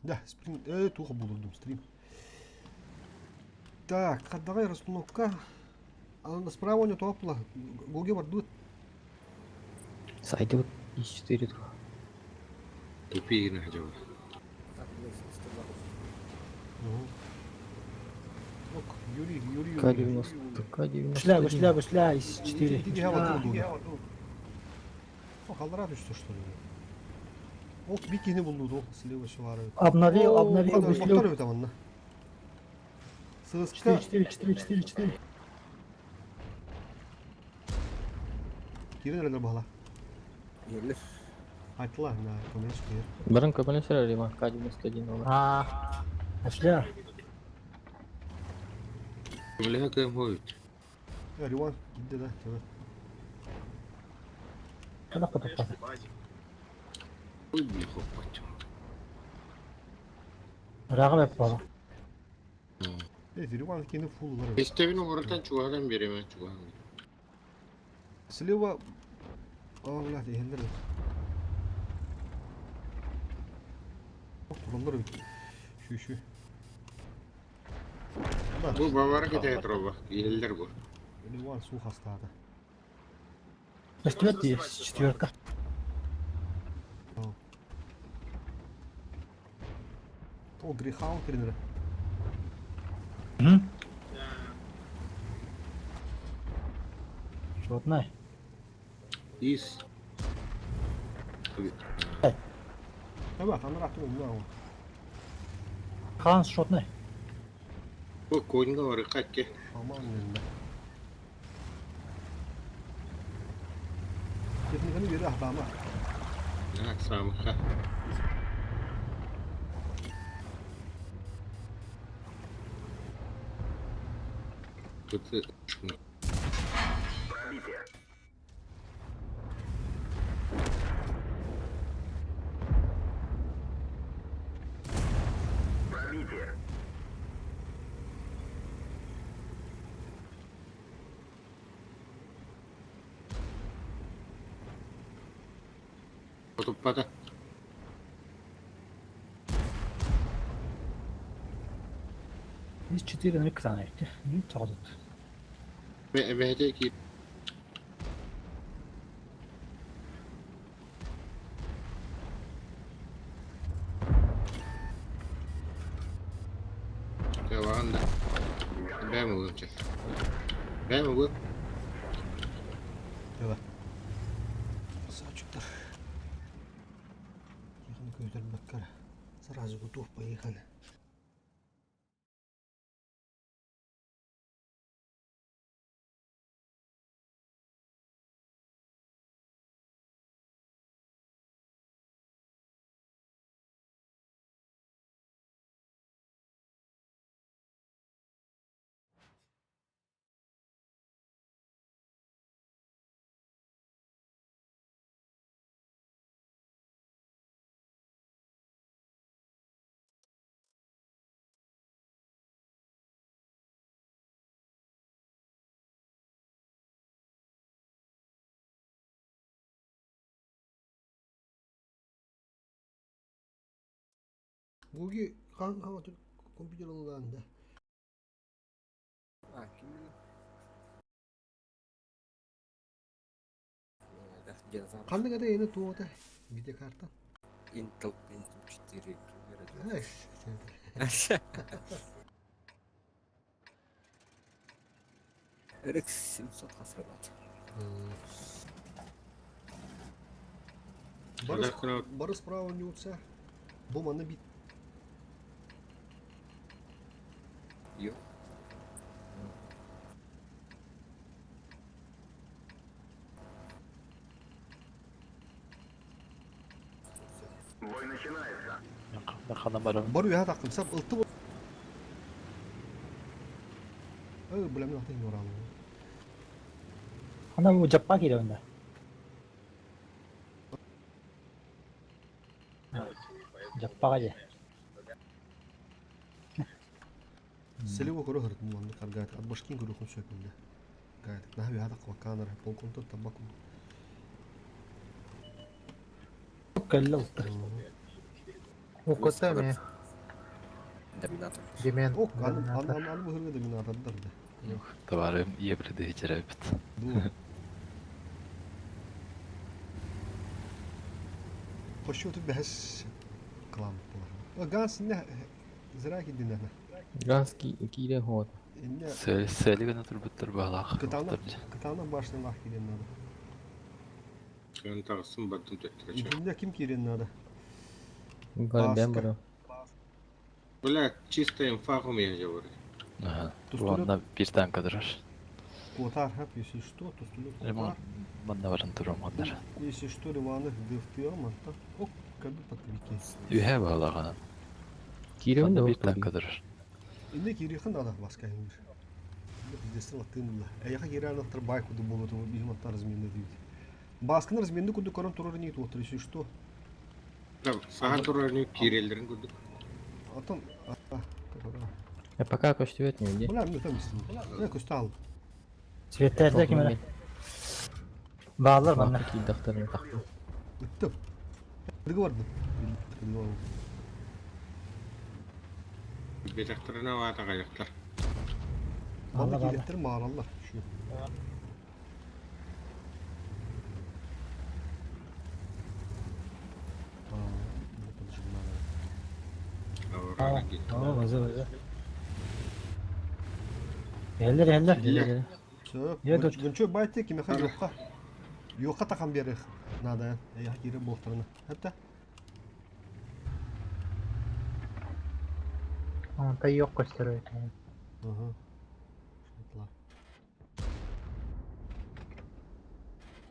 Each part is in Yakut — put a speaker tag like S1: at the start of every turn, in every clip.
S1: Да, стрим, туох булурдум стрим. Так, хаддаҕай расстановка. Справа у него топла. Гоги бардыбыт.
S2: Сайдыбыт 4 2.
S3: Тупи гына хотя бы.
S1: Ок, Юрий, Юрий, Юрий.
S2: К-90, К-91.
S4: Гусля, гусля, гусля, из 4.
S1: Иди, иди, О, халдара түстэ, что ли? Ол бикини булду, ол слева швары.
S4: Обновил, обновил гуслю.
S1: Мотор там онна. Сыска.
S4: 4, 4, 4, 4, 4.
S1: Кирен эрэ баһала.
S5: Иһиллэр.
S1: Айтла, на, көмөлөс киэр.
S2: Баран көмөлөсөр Иван К-91 олар.
S4: А, гусля.
S3: Көмөлөһө кыам хойут.
S1: Риван, кидде да, төбө.
S4: Кана потоппата.
S3: Ой, бля, хоппат.
S4: Ыраҕа бэп буола.
S1: Риван кини фуллар.
S3: Истэбин оҥоротон чугаһатан биэримэ чугаһан.
S1: Слева... О, блядь, иһэллэр. Тураллар эбит. Шү-шү.
S3: Бу бавара кэтэһэ тураллар. Иһэллэр бу.
S1: Ливан суох астаата.
S4: Көстүбэт дии, четверка.
S1: О, Грейхаунд тренера.
S4: Шотнай.
S3: Ис.
S1: Таба, танрақты умна.
S4: Хан шотнай.
S3: Бу коньга бар катте.
S1: Аман енді. Техниканы бері ахтама.
S3: На, самыха. Тут Потуппата.
S4: Из 4 на экрана эти. Не тоғдут.
S3: Бэһэтэ киир. Кылаан да. Бэм ылын чэ. Бэм ылын.
S1: Давай. Красавчиктар. Тихо, көтөрбөккөр. Сразу готов, поехали. Гуги хан хан компьютер ылыгаанда.
S5: А, ким Динозавр.
S1: Ханнык ата эне туота видеокарта.
S5: Intel Pentium 4.
S1: Эх,
S5: RX 700 хасрабат.
S1: Бары, бары справа не утся. Бу маны бит.
S5: Йо.
S6: Хана барабын.
S1: Бар уяха тактым сап ылты. Ой, билемин атын yoralım.
S4: Ана бу жаппа кире онда. Жаппаға же.
S1: Слева көрө хырытын манны каргат. От башкин көрөхүн сөпүндө. Гайт. Наһа уяха таква канара полконтон табак.
S4: Кэллэ ылта.
S7: Уката ми.
S5: Доминатор.
S7: Демен.
S1: Ок, аны
S7: Доминатор.
S1: аны аны быһырга доминатордар да.
S6: Товарым ебриды терапит.
S1: Ду. Хошуту бэс клан болар. Ганс не зря кидин ана.
S2: Ганс киирэ хот.
S1: Инне
S6: Сели гына турбуттар баалаах.
S1: Кытаана кытаана башнялаах киирэн надо.
S3: Эн тағысын баттым төттірі.
S1: Инне ким киирэн надо?
S2: Бар бэм
S1: Баска.
S2: бара.
S3: Бля, чисто инфа я говорю.
S6: Ага.
S1: Тустулет
S6: Уонна бир танка турар.
S1: Куотар хап, если что, тустулет
S6: Ремон
S1: куотар.
S6: манна баран турар
S1: Если что, Ливаны дыфты аманта. Ок, каби патвики.
S6: Үһэ баалааҕынан.
S2: Киирэ
S6: Манна
S2: да
S6: бир танка турар.
S1: Инне киириэхин надо баска химир. Здесь латынла. Эяха киирэн бай куду болоту бихим размены дейт. Баскын размены куду корон турар не туотар, если что.
S3: Сахан турар не кирелерин көрдік.
S1: Атон
S2: А пока көстүбэт не где.
S1: Бля, мне там истин. Я кустал.
S4: Цветтерде ким эрэ. Баалар манна.
S2: Киирдэхтэрин тахты.
S1: Ыттым. Договорды.
S3: Бетақтарына вата қаяқтар.
S1: Манна
S4: Баалар баалар.
S1: кииреттер маараллар. Şu. А, ну, поджигнали.
S3: Ауырана кетті.
S4: Оо, база база. Эллер эллер.
S3: Бля,
S1: Все,
S4: Я тут.
S1: Гүнчө байте кимеха юкка. Юкка тахан берих. Надо, я кире болтарына. Хәтта
S7: Онта yok gösteriyor.
S1: Ага. Шатла.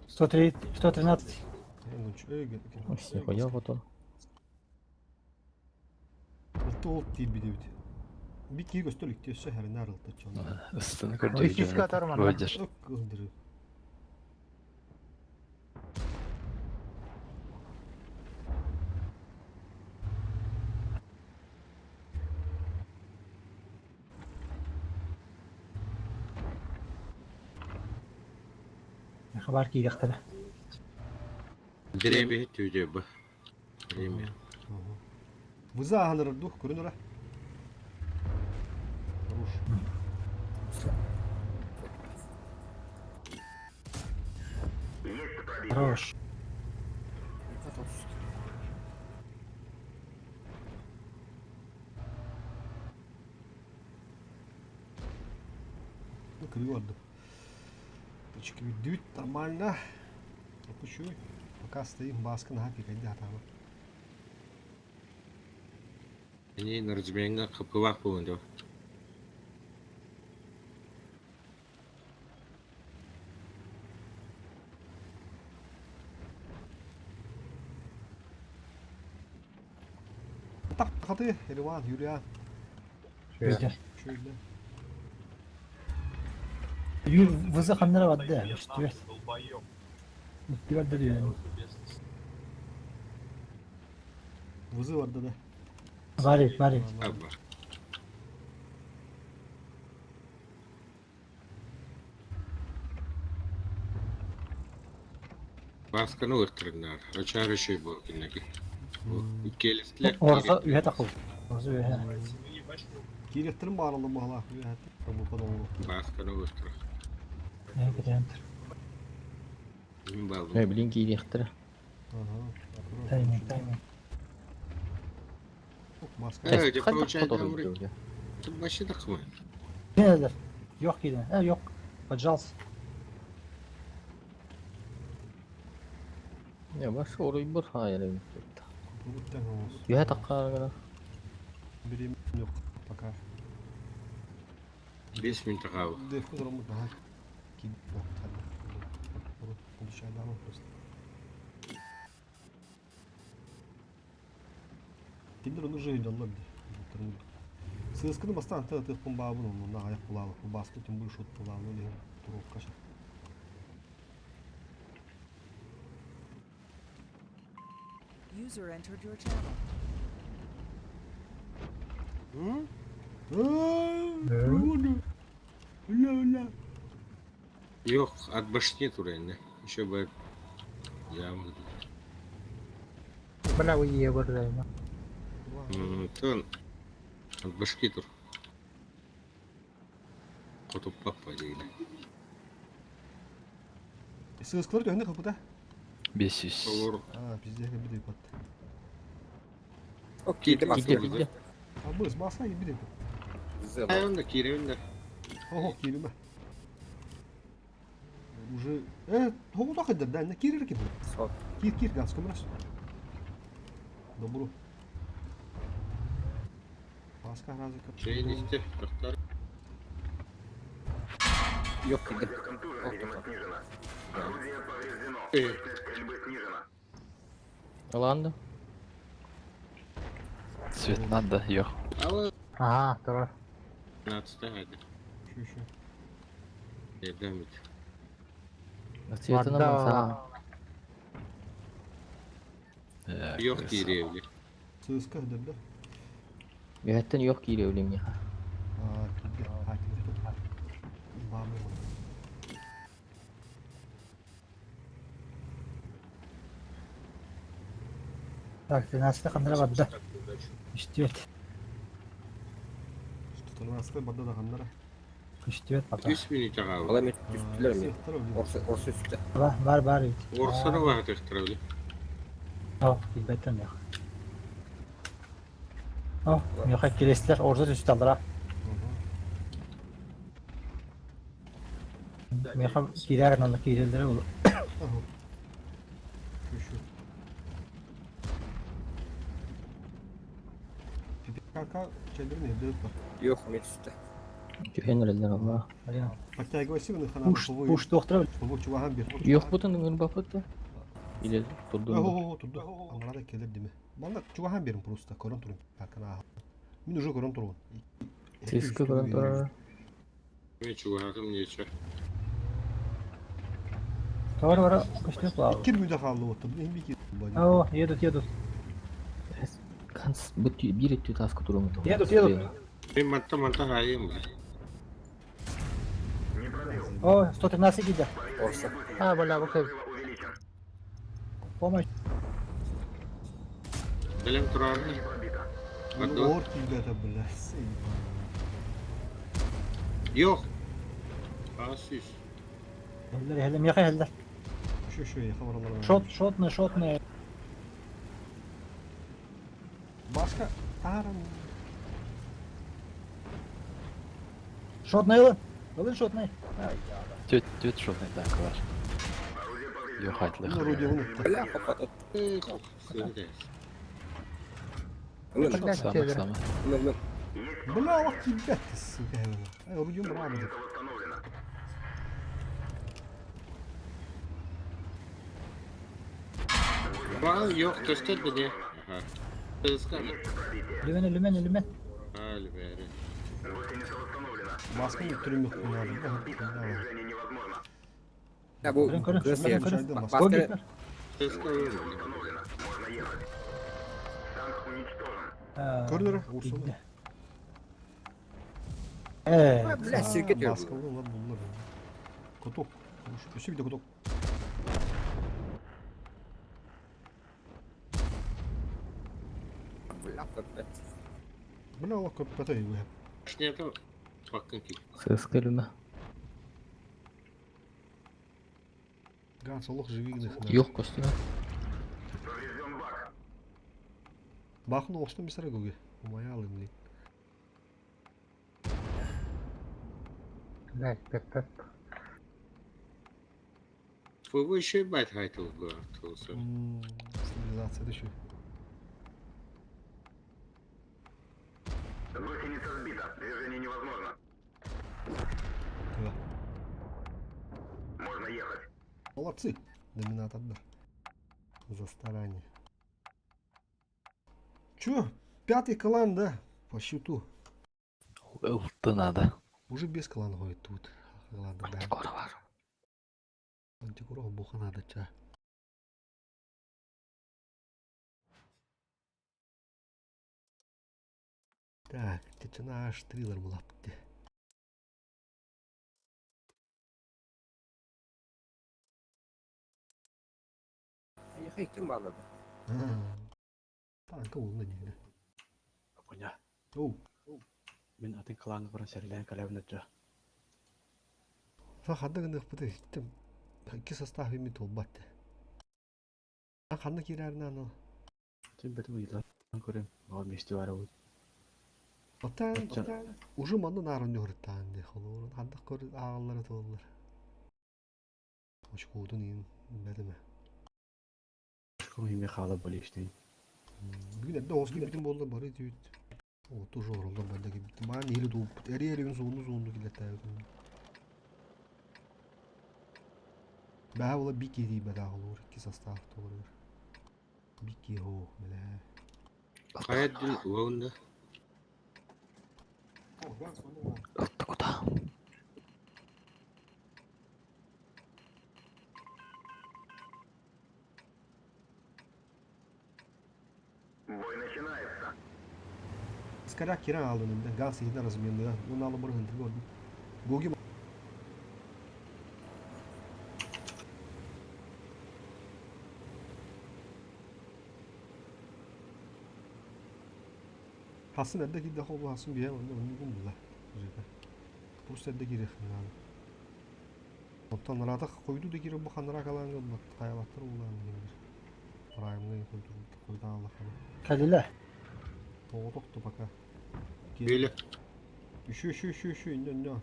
S4: 103, 113.
S1: Гүнчө өйгө.
S2: Нихуя вот он.
S1: Ол тил бидебит. Би ки көстөлүк төсө хәрен арылты чон.
S6: Ыстыны
S7: Ой, фишка атар манна.
S6: Роджер.
S1: Ок өндүрү.
S4: Хабар киирэхтэрэ.
S3: Деребе түйде бі. Деребе.
S1: Выза ханыр дух көрүнүрө. Хорош.
S4: Хорош.
S1: Ну, криворду. Точки ведут нормально. Опущу. Пока стоим, баска на пикать, да, там.
S3: Они на разменга қапылақ болынды.
S1: Так, хаты, Ереван, Юрия.
S4: Бүйдер.
S1: Şöyle.
S4: Юр вызы ханнара бадды. Үстүбэт. Үстүбэт да дүйэн.
S1: Вызы бар да.
S4: Барит, барит.
S3: Аба. Басканы өлтірінар. Рычар үшей бұл күннекі. Келістілер.
S4: Орза үйе тақыл. Орза үйе.
S1: Керектерін барылы мағла. Bu kadar oldu.
S3: Басканы өлтір.
S4: Не кетентер.
S3: Мен балдым.
S2: Э, блин, киирехтэрэ.
S1: Ага.
S4: Тайминг, тайминг.
S1: Маска.
S3: Э, где получает
S2: Хайдах
S3: Вообще тақымы.
S4: Келдер. Yok кииден. Э, yok. Поджался.
S2: Не, баш оруйбур хайры.
S1: Бүгіттен olsun.
S2: Үһэ таххааргана.
S1: Берем yok пока.
S3: 5 минут қалды.
S1: Деф кудрамы daha. Ki Получай просто. Киндер onu жили алла бди. Сысканы бастан та тых бабын onu на аяк булалы. Баскы тем больше от булалы или турук каша.
S8: User entered your channel.
S3: Yok, at башни турайны. Еще бы я
S7: Бля, уе көрдө.
S3: Тон. Башки тур. Хотуппаппа диилэ.
S1: Сыыскалар төһөнү кылбыта?
S6: 500.
S3: Олор
S1: А, пиздец, кэлбит эбит.
S5: О, киирдим
S2: Киирдэ,
S5: астына.
S2: киирдэ.
S1: А быс, баса кэлбит эбит.
S5: Зела.
S3: Айонда кииребин да.
S1: Ого, кииримэ. Уже... Э, тоҕута кыдыр да, киирер ким?
S5: Сот.
S1: Киир, киир, газ көмөрөс. Добру. Баска разы
S3: Чейин исте. Тохтар.
S5: Yok киирдим. О, тоқта.
S3: Э,
S2: Ылаан да?
S6: Цвет надо, йох.
S3: ала
S7: Ага, турар.
S3: 15 hadi.
S1: Şu şu.
S3: Yerden bit.
S2: Цветынан
S7: Барда.
S2: саа.
S3: Yok кииребили.
S1: Сыыска кыдыр да.
S2: Үһэттэн yok киире өлүм яха.
S1: А, киирде. А, киирде. Бамы.
S4: Так, 13 ханнара барда. Көстүбэт.
S1: 13 барда да ханнара.
S4: Көстүбэт пока.
S3: 3 минут ағалы.
S5: Ала мен түстүлөр мен.
S1: Сыахтар өлүм.
S5: Орса орса үстү.
S4: Бар бар бар бит.
S3: Орсара ваҕатыахтара
S4: О, билбеттен yok. О, миэхэ кириэстилэр орса түстэ аллара. Миэхэ киирээр гынан киирэллэрэ буолуо.
S1: Ага. Şu şu. PKK şeyleri ne? Dört var.
S5: Yok мен түстү.
S2: Түһэн эрэллэр алла.
S4: Блин,
S1: Подтягивайся на хана.
S4: Пуш, пуш доктора.
S1: Пуш чувахан bir.
S2: Yok бутун ыңырбаппыт да. Или турдун.
S1: О, турду. Аңара келер деме. Манда чувахан берим просто көрөн турун. Какана. Мен уже көрөн турун.
S2: Сыыска көрөн турар.
S3: Мен чугаһатым нече.
S4: Товар бара көстүбэт буолла.
S1: Кир müdahale отты. Мен бики.
S4: О, едут, едут.
S2: Канс бут биир өттү тааска туруҥ.
S4: Едут, едут.
S3: Мен манта манта хайым.
S4: О, 113 киирдэ.
S5: Орса.
S7: А, бля, бу кыз.
S4: Помощь.
S3: Белем турарны. Бардо.
S1: Ор килдете бля.
S3: Yok. Асис.
S4: Эллер, эллер, миэхэ эллер.
S1: Şu şu хабарлар.
S4: Шот, шотный, шотный.
S1: Башка тарам.
S4: Шотный ылын. Ылын шотный. Ай,
S6: Төт, төт шотный танк бар. Йох айтлых.
S1: Орудие унутты.
S5: Бля, хоппат.
S3: Сөйдес.
S5: Ылын.
S7: Блядь,
S6: Самых
S7: север.
S6: самых.
S5: Ылын, ылын.
S1: Бля, алах килдет, сука. Ай, орудие брабы.
S3: Бал yok төстер беде. Аха. Тысканы.
S4: Люмен, люмен, люмен.
S3: Хали бери.
S1: Баскын түрүм yok bunlar.
S5: Я бу
S4: Көрүн, көрүн,
S5: көз
S4: көрүн,
S5: ер.
S4: көрүн.
S5: Баска
S4: Гогиктер.
S3: Тысканы.
S1: Көрдүрө, урсун.
S4: Э,
S5: Бля, сирге төр.
S1: Баскылы улар буллар. Коток. Өсү бир коток.
S5: Бля, көппөт.
S1: Бля, алах көп катай.
S3: Шнето. Баккын ки.
S2: Сыыска өлүмэ.
S1: Ганс олох живигных.
S2: Yok көстүбэт.
S1: Бахын оштун бисара көге. Умаялым дейт.
S7: Блядь, пеп-пеп.
S3: Фу еще байт хайтыл бу. Толса.
S1: Стабилизация еще. Сбита. Можно ехать. Молодцы, доминатор, да. За старание. Чё? Пятый клан, да? По счету.
S6: Ылты надо.
S1: Уже без клана ходит тут. Ладно, да.
S2: Антикора бар.
S1: Антикуров буха надо, ча. Так, течена триллер была.
S5: Ехай ким баалады?
S1: Танка улна дейді.
S6: Поня.
S1: Оу.
S6: Мин атын клаҥҥа баран сэрилээн кэлэбин этэ.
S1: Ханна гыныахпытый? Иттим. Икки состав имми туолбат. Ханна киирэрин анал?
S6: Тимбэтим ыйыллан көрүм. Оҕо миэстэ баар эбит.
S1: Оттон уже манна наарын ньуһуруттаан дии холуурун хандах көр ааҕаллара туоллар. Очкуутун иин бэтимэ.
S6: Очком имя хаала болештейн.
S1: Бүгүн эрдэ оҕус киирбитим буолла бары түүт. Оту жороллор банда киирбитим. Маан иһили тууппут. Эри-эрибин суунду-суунду киллэртээбитим. Бэһэ була би киһи тиийбэтэх олуур икки састаах туолугар. Би киһи бэлээ.
S3: Хайа дин уонна
S6: Ытты куда?
S1: Скоряк кирен алдын инде. Газ иһинен разменныга. Уну алы бұрын хынтырга ордум. Гоги Хасын эрдэ киирдэ холбу хасын биһэ онно оннугум була. Просто эрдэ киириэхпин наада. Оттон ыраатах хойду да киирэр бу ханара калаанга хайалаттар уулаан диэннэр. Праймҥа хойутааллаххына.
S4: Кэлилэ.
S1: Тоҕотохто пока.
S3: Били.
S1: Еще, еще, еще, еще, инне, инне.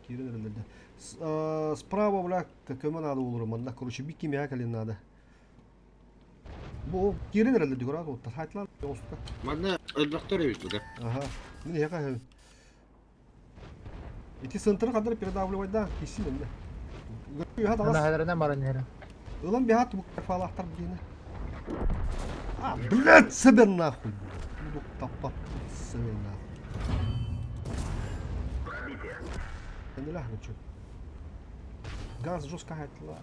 S1: Киирэн эрэллэр да. Справа, бля, көмө надо болур манна, короче, бикки миэхэ кэлин надо. Бу киирэн эрэллэр дегорат уоттар. Хайтлан оҕуста.
S3: Манна өлбөхтөр эбит бу да.
S1: Ага. Мин эһэхэ Ити сынтыры хадыр передавливайда киссин инне. Үһэ таҕас.
S7: Наһаларынан баран иһэрим.
S1: Ылан биһат фалахтар диэни. А, блядь, себе нахуй. Буду таппа себе нахуй. Кенделях ничего. Газ жестко хайтла.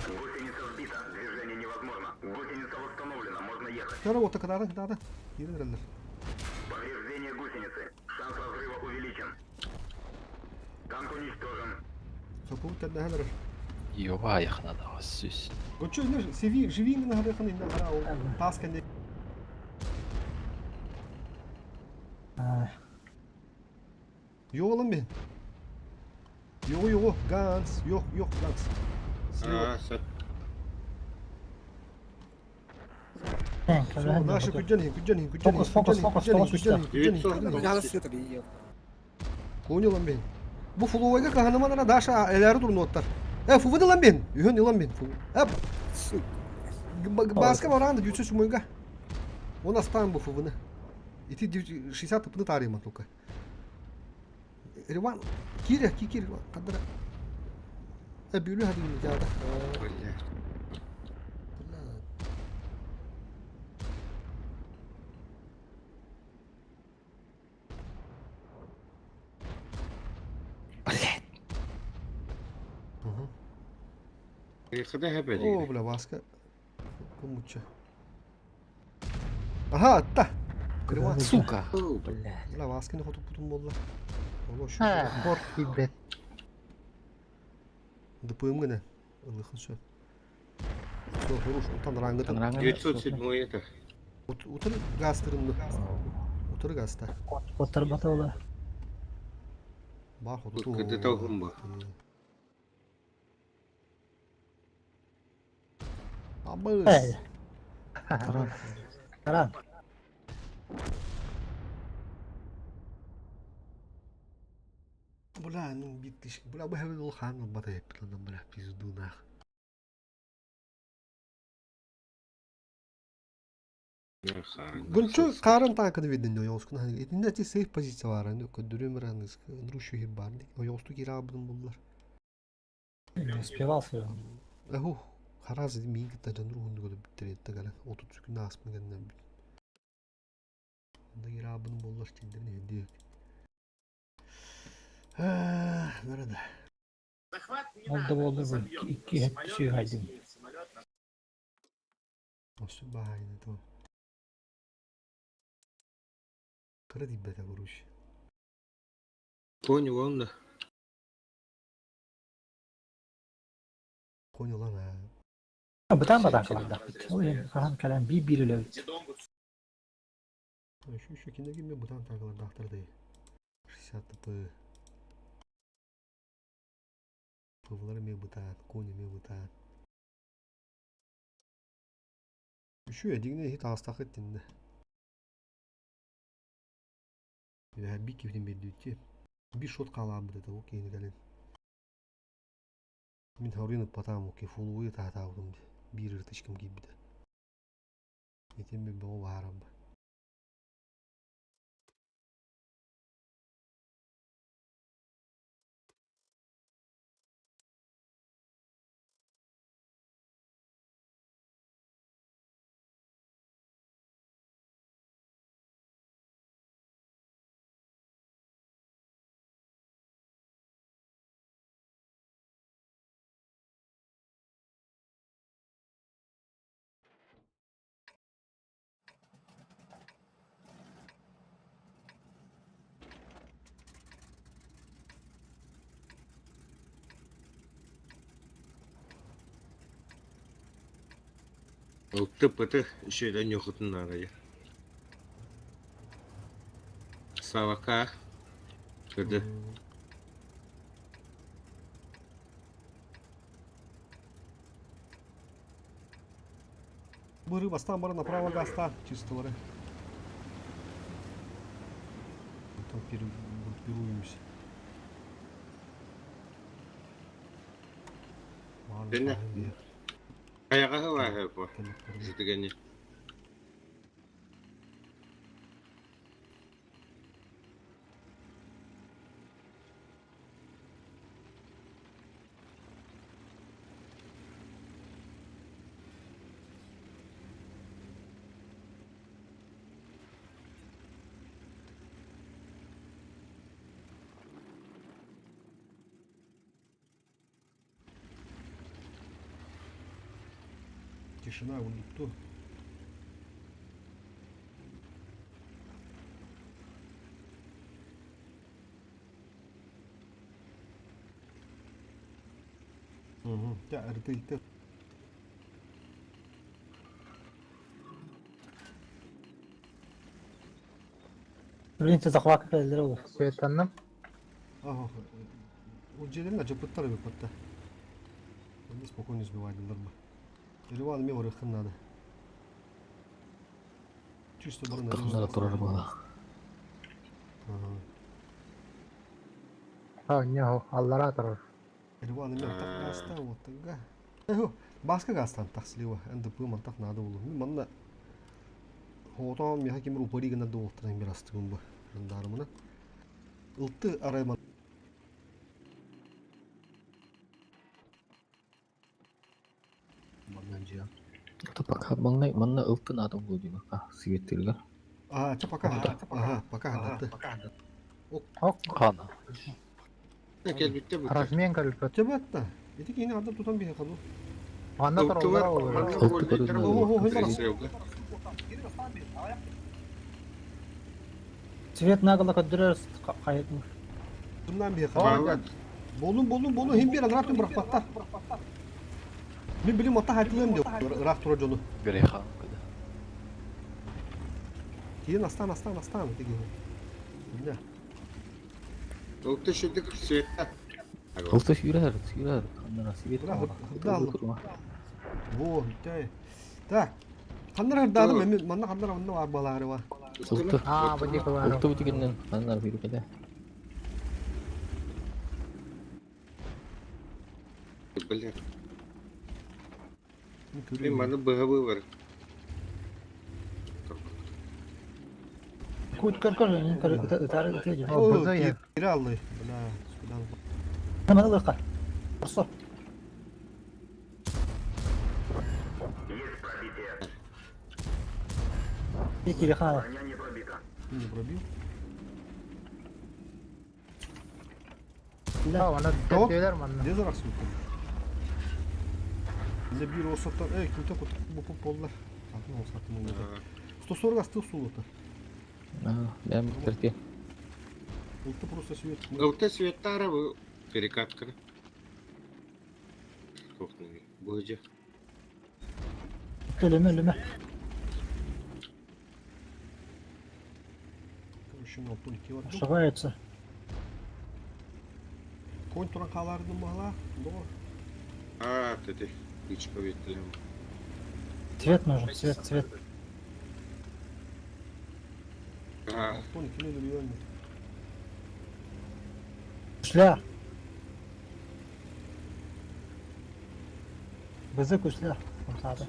S9: Гусеница сбита. Движение невозможно. Гусеница восстановлена. Можно ехать.
S1: Второго вот так надо, надо. Кирен
S9: Повреждение гусеницы. Шанс разрыва увеличен. Танк уничтожен.
S1: Сопу тәннәһәләр.
S6: Йова яхнада сүс.
S1: Гочу не сиви живин на хадыхын инна хара тас кенде. Yok lan ben. Yok yok Gans yok yok Gans.
S3: Аа, сөп.
S1: Наша күдден күдден күдден
S4: Фокус, фокус, фокус, фокус үстэ.
S3: Девятьсот.
S1: Понял lan ben. Bu Фуловайга каханыманара Даша эләри турнуоттар. Э, фувы lan ben. Үһөн илан ben. Э, Баска баранды дүүсү сумойга. Он оставим бу фувыны. Ити 60 тыпны тарыйма только. Риван, кире, кикир, кадра. Э, бүлү хадын жада.
S3: Бля.
S6: Блять.
S3: Кыда хэпэ
S1: О, бля, Баска. Кумуча. Ага, атта. Риван.
S6: Сука. Блять.
S1: Бля, Басканы хоту путун болла. Оло шу.
S7: Бор тиийбэт.
S1: ДПМ гына. Ылыхын шо. Все, хорош, утан рангытын.
S3: 907 это.
S1: Утыр гастырынды. Утыр гаста.
S4: Оттарбата ола.
S1: Бар хоту.
S3: Кыды талгын ба.
S1: Абыз.
S4: Эй. Таран.
S1: Бля, ну биттиш. Бля, бу хәбел ул хан бата планам бля пизду нах. Гунчу карын танканы виден ойоскун хан. Итинде ти сейф позиция бар. Көдүрүм раныс. Друшу хир бар. Ойосту кира абдым буллар.
S4: Не успевал все.
S1: Аху, хараз мин кытта жанру хунду көдүп биттеретте гала. 30 күн аспын геннен. Анда кира абдым буллар чиндерин хедди. Nerede?
S4: Ол да болду бу. Икки хетти сүйгайдым.
S1: Осы баайны то. Кыра диббете коруш.
S3: Понял он да.
S1: Понял ана.
S4: Бытан бадан каланда. Ол хахан калан би бириле.
S1: Şu şu кине кимме бутан тагылар дактыр дей. 60 ТП. Пывлар эмиэ бытаан, конь эмиэ бытаан. Үчүгэй, дьиҥинэ иһит аҕыстааххыт итиннэ. Үөһэ биир киһитин биэрдибит Биир шот хаалаабыт этэ ол киһини кэлин. Мин хоруйун ыппатаҕым окей, фуллуйу таһатаабытым дии. Биир ырытычкам киирбитэ. Итин мин бөҕө баһаарам.
S3: Ылты-пыты үчүгэй ньуохутун наарайа. Савака кыды.
S1: Быры бастаан баран направо гаста чистолары. Потом перегруппируемся.
S3: Дэнэ. Хайаҕаһы лааһы бу. Сытыгани.
S1: Тишина унутту. Угу. Дьэ, ырытыйты.
S4: Блин, захват кэллэр ол.
S7: Светанным.
S1: Ага. Дьиэлэрин ачыппыттар эбиппатта. Они спокойно сбивали бы. Иван мне барыаххын надо. Чисто баран
S2: Тахнара турар буола.
S1: Ага.
S7: А, не, аллара турар.
S1: Иван эмиэ антах гаста уоттарга. Бааска гаастан тахсылыва НДП мантах надо булу. Мин манна хоотоон миэхэ кимир упари гына дуолтаран бир астыгым бу. Жандармына. Ылты арай манна дьиэ.
S2: Это пока маҥнай манна ылтын аата буолуо дии пока светтиргэр.
S1: А, ча пока, ага, пока хадатты.
S7: Ок,
S6: Хана.
S3: Кэлбиттэ бу.
S7: размен кэлбит.
S1: Чебетта. Ити киһини ардып тутан биһи хаду.
S7: Манна
S3: Ылтылар,
S7: тураллара ол.
S3: манна
S2: Ылты
S3: буолбуттар
S2: көрүнэр.
S3: буолбуттар.
S4: Свет наголо көддөрөр хайытын.
S1: Тумнан биһи хаду. Болун болун болун хим бир анрап бырахпаттар. Мин билим отта хатылым деп ыраах тура дьону.
S6: Грехан кыды.
S1: Киин астан астан астан ити киһи. Биле.
S3: Ылты шүдүк света.
S2: Ылты сүүрэр, сүүрэр. Ханнара свет.
S1: Бра, хырдаалла. Во, бүтэй. Так. Ханнар хырдаадым эми манна ханнар онно бар балаары бар.
S2: Ылты.
S7: А, бу дики бар.
S2: Ылты бутигиннен ханнара сүүрүкэдэ.
S3: Бля.
S1: Мин
S3: Мен
S1: көрүм.
S3: маны быһабы бар.
S4: Кут көр көр көр ытар ытар.
S7: О, бузу я.
S1: Кире алды. Бля, судан.
S4: Мана лыка. Орсо.
S9: Есть пробитие.
S4: Кири хана.
S9: Броня не пробита.
S1: Не пробил.
S7: А, она
S1: Топ.
S7: төтөлөр манна.
S1: Не зарах суутун? Не бир осоттан, эй, күтө кут бу боллар. Атын осаттын улута. 140 астык суулута.
S2: Бэм терти.
S1: Улты просто свет.
S3: Ылты светтара бу перекатка. Бу же.
S4: Өлөмө өлөмө.
S1: Короче, на поле бар.
S4: Ошибается.
S1: Конь туран хаалаардым баһылаа, доҕор.
S3: А, ты птичка ветлем.
S4: Цвет нужен, цвет, цвет.
S3: А,
S1: Алтон кини өлөрүөн.
S4: Кушля. Бызы кушля. Хамсаата.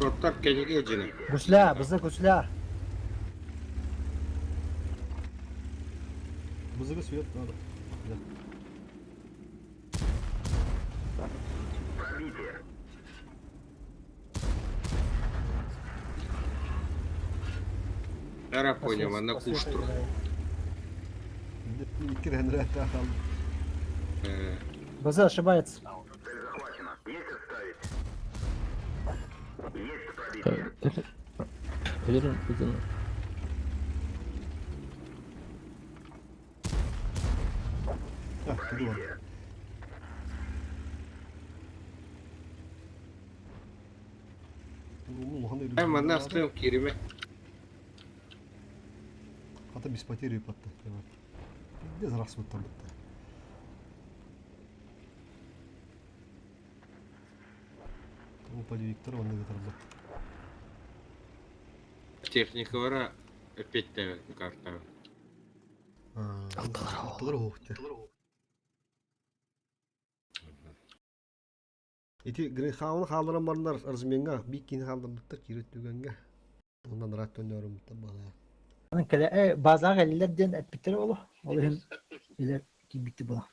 S3: Тоттар кенеге жина.
S4: Гусля, бызы гусля.
S1: Бызыгы свет надо. Да.
S3: Ара понял, она куштур.
S1: Икки рәнрәттә қалды.
S4: Бызы ошибается.
S2: Өлөрүн бызын.
S1: А, туду бар.
S3: Манна астыым кириме.
S1: Хата без потери патта. Без расход там бітті. Упади Виктор, он не
S3: Техника вара опять карта.
S1: Алтылар оқты. Ити Грейхауны хаалыран барнар разменга биккин хаалдырбыттар киирет түгэнгэ. Оннан рат төннөрүмүттэр бала.
S4: Анан кэлэ э базаҕа эллэр диэн эппиттэрэ буолуо. Ол иһин илэр киирбитти буолан.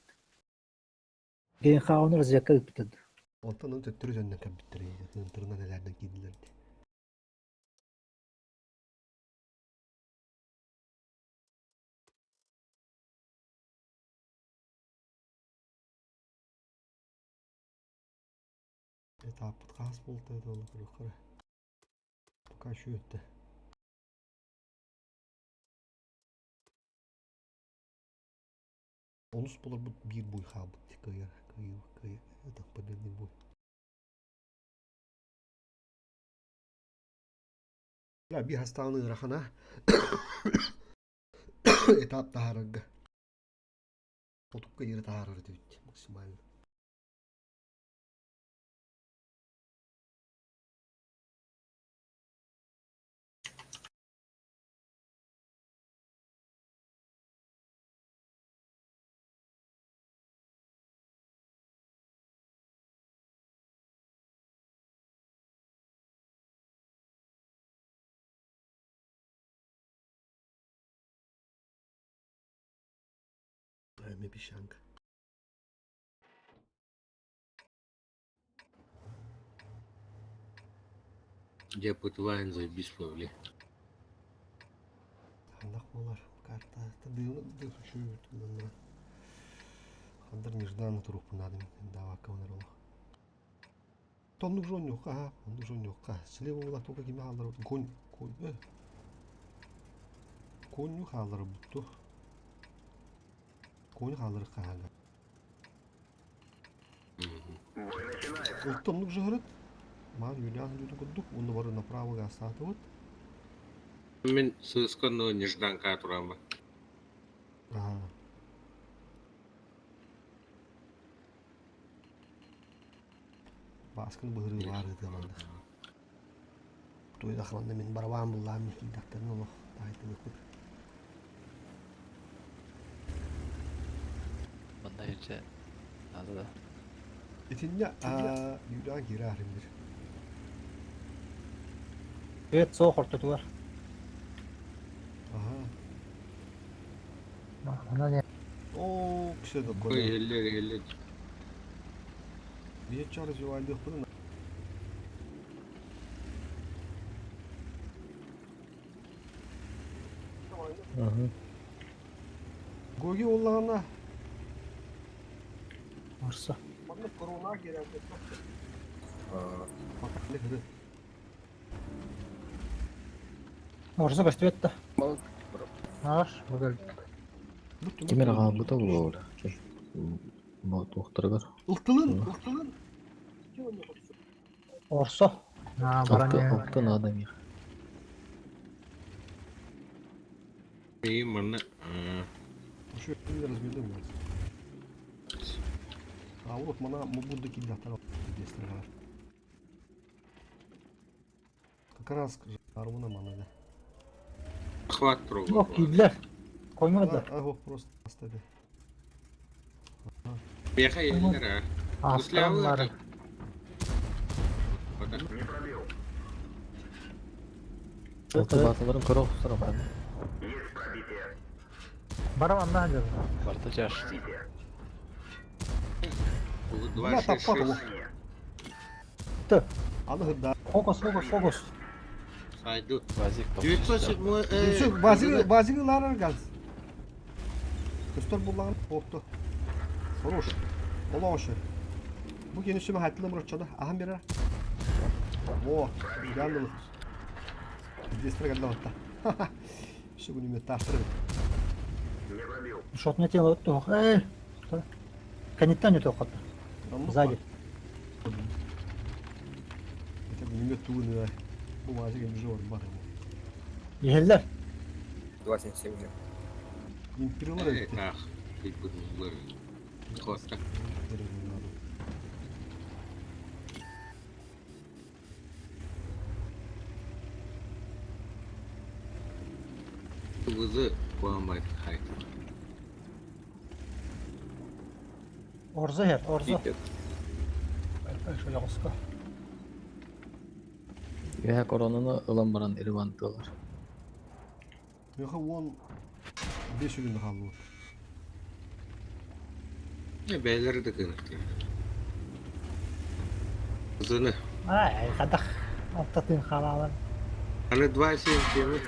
S4: Гейнхауны разведка ыыппыттар.
S1: Онтон аны төттөрү төннөн кэлбиттэр тыынтырынан элээрдэн киирдилэр дии. Этаппыт хаас буолта это көрүөххэ. Пока еще өттө. Онус болорбут биир бой хаалбыт кыайар кыайыы кыайыы это победный бой. Бля, биир хастааны ыарахана этап таһаарарга. Отукка диэри таһаарар этибит максимально. Maybe shank.
S3: Где пытываем заебись плавли.
S1: Ханнах буолар карта тадыылы үчүгэй Хандар нежданно турукпун давакка онор олох. Тоннук жонньука, оннук жонньука. Слева була только кими хааллар конь конь конью хааллар бутту. Конь хааллар хаага. Тоннук жыгырыт. Маан Юлиан дүүтүн курдук, уну бары направо астаатыбыт.
S3: Мен сыскан нежданка турама.
S1: Ага. Бааскын быһырыы баар ытыаманна. Туйда ханна мин барабан буллаам киидактарын олох таайтыбыкпыт.
S6: Манна ирже надо да.
S1: Итинне Юлиан киирэ арымдыр.
S4: Цвет суох ортотугар.
S1: Ага.
S7: Онон
S1: Оо, кісі да
S3: Ой,
S1: көрө.
S3: эллер, эллер.
S1: Биэччэ развивайдыахпытын Гоги оллаҕына
S4: Орсо.
S1: манна корона киирэн
S4: Орсо көстүбэт да.
S7: Аш, бүгүн.
S2: Ким эрэ хаалбыта буолуо. Туохтарыгар.
S1: Ылтылын, ылтылын.
S4: Орсо.
S7: Аа, баран
S2: Алты, алты надо мир.
S3: И манна.
S1: Еще не размедом А вот мана мубудда кидахтар дестер Как раз армына мана да.
S3: Охват трогал.
S4: Yok киирдилэр. Коймадылар.
S1: Ага, просто остави.
S3: Беха еллер, а.
S7: Астан бар.
S9: Не пробил.
S2: Oltu batılların kara kusura bakma.
S9: Есть пробитие.
S7: Барам анна деді.
S6: Барта жаш.
S9: Пробитие.
S3: Два,
S1: Бля,
S3: шесть,
S1: таппат
S3: шесть.
S4: Ты.
S1: Аны да.
S4: Фокус, фокус, фокус.
S3: Сайду.
S6: Вазик
S3: 907.
S1: Базил, базил ларар газ. Көстөр буллаган оқты. Хорош. Ола ошы. Бу кениши хаттылы мурчада. Ахан бера. Во, идеально. Здесь трагедия вот. Еще бы не метафоры.
S9: Не пробил.
S4: Шотный тело туох. Эй. Каниттан өтө катты. Сзади.
S1: Хотя бы не туны. Бу мазик жор бар.
S4: Иһэллэр.
S5: 2,77 же.
S1: Империалар өтті.
S3: Ах, ты буду Коста. Вызы куамай хайт.
S4: Орза хер, орза.
S5: Идет.
S4: Шояғыска.
S2: Ühe koronunu ылан баран Ирвантылар.
S1: Yoxa он 5 күн қалды.
S3: Не бәйләре дә кенек. Вызыны.
S4: Ай, кадах. Аттатын халалар.
S3: Аны 2,77.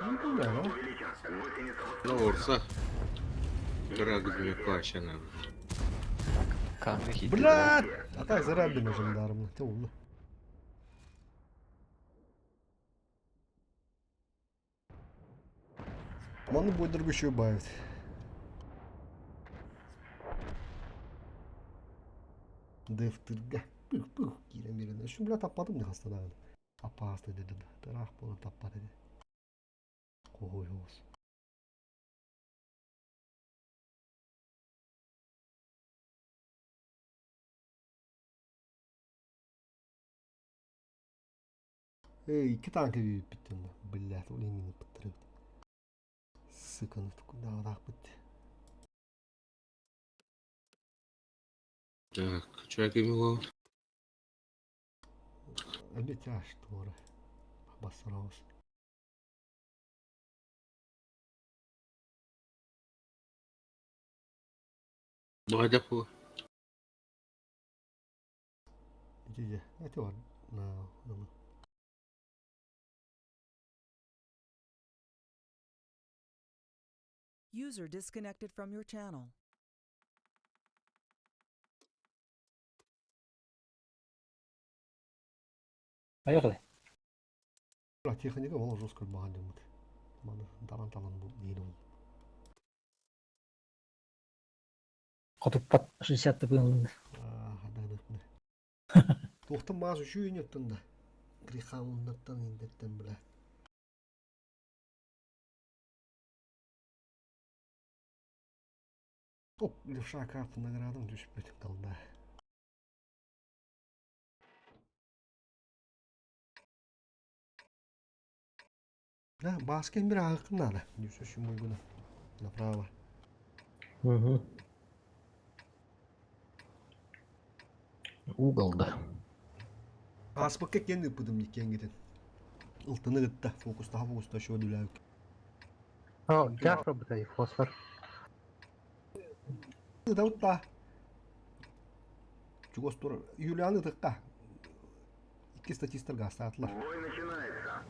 S1: Ну, да, да.
S9: Увеличен. Гусеница
S3: Ну, орса. Дорога дүние кашана.
S6: Kanka hit.
S1: Блядь! А так зарабили жандармы. Те улы. Маны будет еще убавить. Дефтырга. Пых-пых. Кирен берен. Şu бля таппадым не хастадан. Опасный dedi. Тарах болы таппа dedi. Ой, ос. Эй, iki tanka büyüyüp bittim. Блядь, ол именно бітіріп. Сука, ну куда так бітті.
S3: Так, человек его.
S1: Әбе тяж туары. Басырауыз.
S3: Бадаху.
S1: Иди, это var. На, на.
S8: User disconnected from your channel.
S4: Поехали.
S1: Бля, техника ол жестко маған демет. Маны таран талан бұл дейді ол.
S4: Хотуппат 60 тыпын.
S1: Тоқтан маз үші үйнеттін да. Грехамыннаттан индеттен бля. Оп, левша карта наградам түсіп бітіп қалды. Да, баскен бір ағықын надо. Нюсу мой Направо.
S2: Угу. Угол да.
S1: Аспакка кенди пыдым никкен кетен. Ылтыны гытта, фокуста фокуста шо дүләүк.
S7: О, жаш бытай фосфор.
S1: Даутта. Чугостур Юлианы тыкка. Икки статистер гастатлар.
S9: Бой начинается.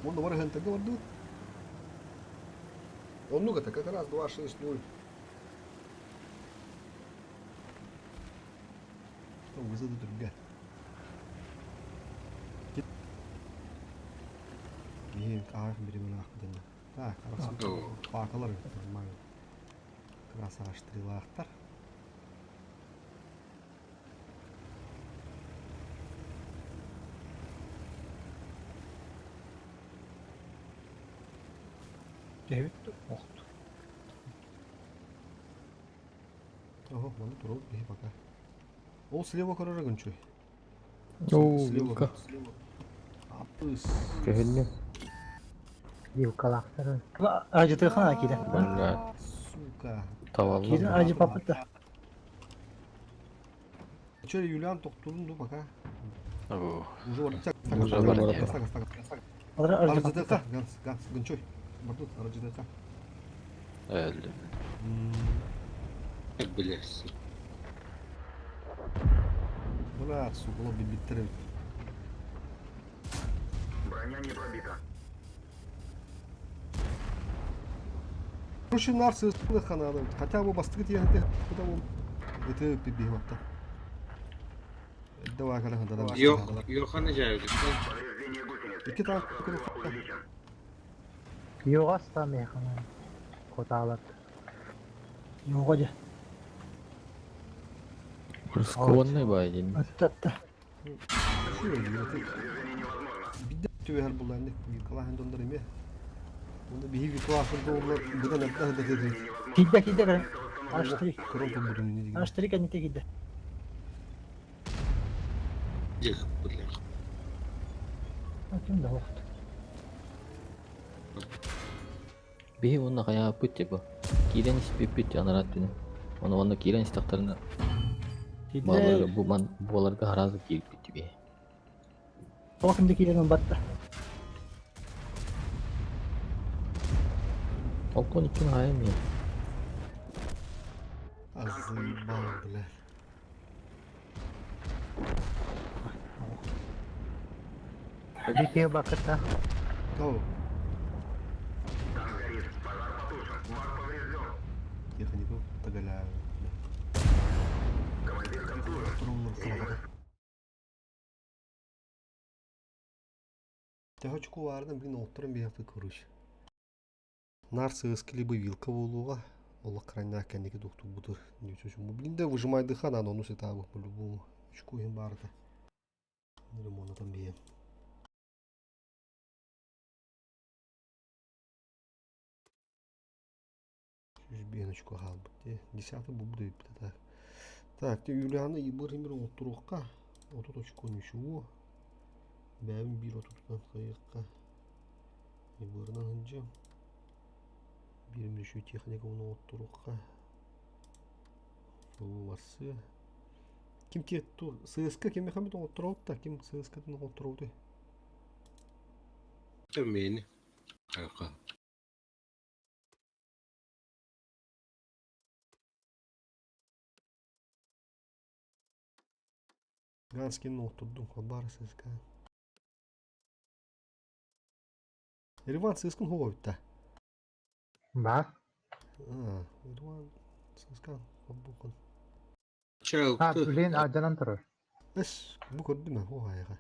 S1: Он бар хентеге барды. Он ну это как раз 2 6 0. Там вызовы другая. Не, ах, беременна ах, Так, арасы пакалар нормально. Красава штрилахтар.
S4: Түһэбит охт.
S1: Ого, маны турабыт биһи пока. Ол слева көрөр гынчуй.
S2: Оо,
S1: Слева.
S2: вилка.
S1: Апыс.
S2: Көһүннү.
S7: Вилкалаахтар.
S4: Ажытыхана киирэн.
S2: Бля,
S1: Сука.
S4: Киирэн
S2: tavalла.
S4: ажы папыта.
S1: Че, Юлиан тоқтурун ду пока.
S6: Оо,
S1: Уже бар.
S6: Уже бар дии.
S4: Алара ажы папыта.
S1: Аржыдыка, ганс, ганс, гынчой. Бардут, аржыдыка.
S6: өлдүм.
S3: Блядь.
S1: Бля, сука, лобби биттер.
S9: Броня не пробита.
S1: Короче, нарсы ханады. Хотя бы бастыгы тиянты, куда он. Это пибигватта. Давай, когда да.
S3: Йохана жайылды.
S9: Повреждение гусеницы.
S1: Икки танк
S9: Увеличен.
S7: Юга стамехана. Хоталат.
S4: Юга дьэ.
S2: Скованный бай.
S4: Аттатта.
S1: Бидде түбәһәр булларны Николай Андондар эме. Оны биһи Николай Андондар будан әбдә да диде.
S4: Киирдэ киирдэ кэлэн. Аштри.
S1: Корон будун не диген.
S4: Аштри кэннитэ киирдэ.
S3: Дих, блядь.
S4: Ким да охт.
S2: Биһи уонна хайааппыт типа. Киирэн испиппит анарат түнэ. Оны онно киирэн истэхтэринэ
S4: Киирдэ.
S2: бу ман буоларга харазы киирбит биһи.
S4: Тоҕо кимдэ киирэн ылбатта.
S2: Олтон иккин хайам я.
S1: Азыйбал, бля.
S7: Бикея бакыта.
S1: Кого?
S9: Танк горит. Пожар потушен. Вар поврежден.
S1: Технику тагаля.
S9: Командир контужен.
S1: Тяхочку вардан блин оттурun bir yaptı koruş. Нар сыскили либо вилка булуга. Ола крайна кәнеке докту буду. Не чучу. Блин да выжимай дыха на ну сетабы по-любому. Очку им барда. Лимона там бие. Беночку халбы. Десятый буду так. Так, ты Юлиана и Бримир оттурукка. Отут очко ничего. Бәбин бир отутунан кайыкка. Ибырынан хынжа. Бир мүшү техника уну оттурукка. Фу варсы. Ким те ту ССК ким хамит оттурук та ким ССК тын оттурук.
S3: Мени. Аха.
S1: Ганскин оттурдум хабар ССК. Ереван ССК ховта.
S7: Ба.
S1: А, Ереван ССК хоббукun.
S7: А,
S3: Чалты.
S7: блин, адьанан турар.
S1: Эс, бу көрдүм хо хайга.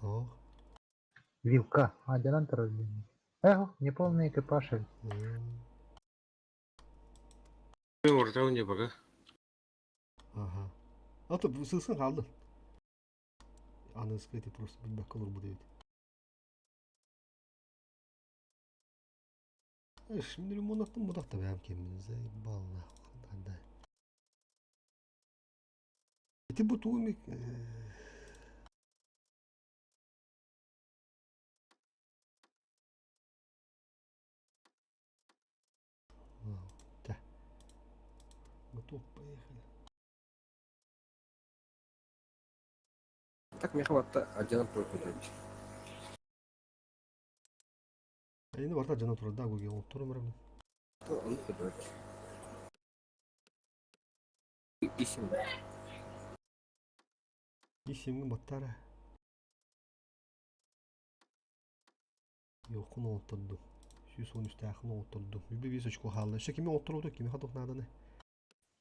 S1: О.
S7: Вилка. Адьанан турар. блин. Эх, неполный экипаж.
S3: Мен ортауын не пока.
S1: Ага. А то ССК kaldı. Аны скрытый просто билбек olur bu дейт. Şimdi limon attım bu da бәм кемimize бална. Да. Эти бу туумик Да. Готов, поехали.
S5: Так меха батта адьянан турар көтөбүт.
S1: Енді барта жана турар да көге оттурум бирем.
S5: Ону көтөбүт. Исим.
S1: Исемгин баттара. Йокун оттурду. 113 тахын оттурду. Үбе бес очко халды. Ше кими оттурду, кими хаток наданы.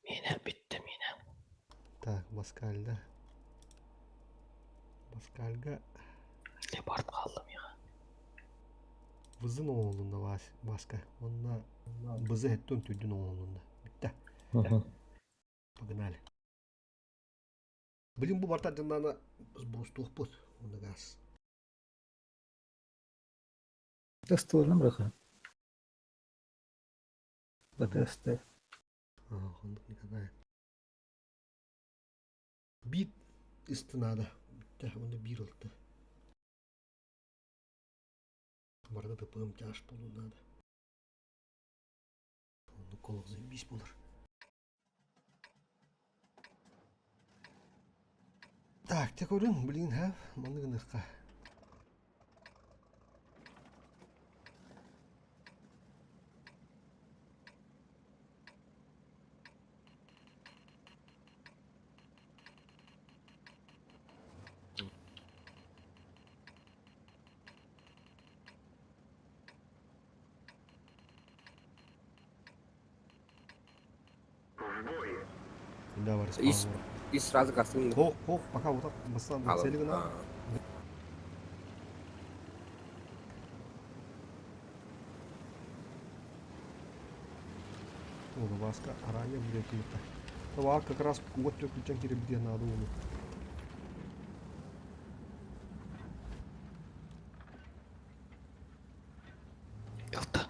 S2: Мина битте мина.
S1: Так, Баскальда. Баскальга
S2: Лепард қалды миға.
S1: Вызын оğlunda Баска. Онна бызы хеттон түдүн оğlunda. Битте. Погнали. Блин, бу барта жаннана сброс тухпут. Онда газ.
S4: Тастыларынан быраха. Бытыасты.
S1: Оннук никакая. Биир истинада. Бүттэ, уонна биир ылта. Барыта тыпыым тяж буолуон наада. Оннук колох заебись буолар. Так, те көрүн, блин, ха, маннык гыныахха. Да, бар
S5: И, и сразу кастым.
S1: Хох, хох, пока вот так бастан цели гына. Васка аранья будет кылыта. Това как раз вот төкүлчен кире битиэн наада уну.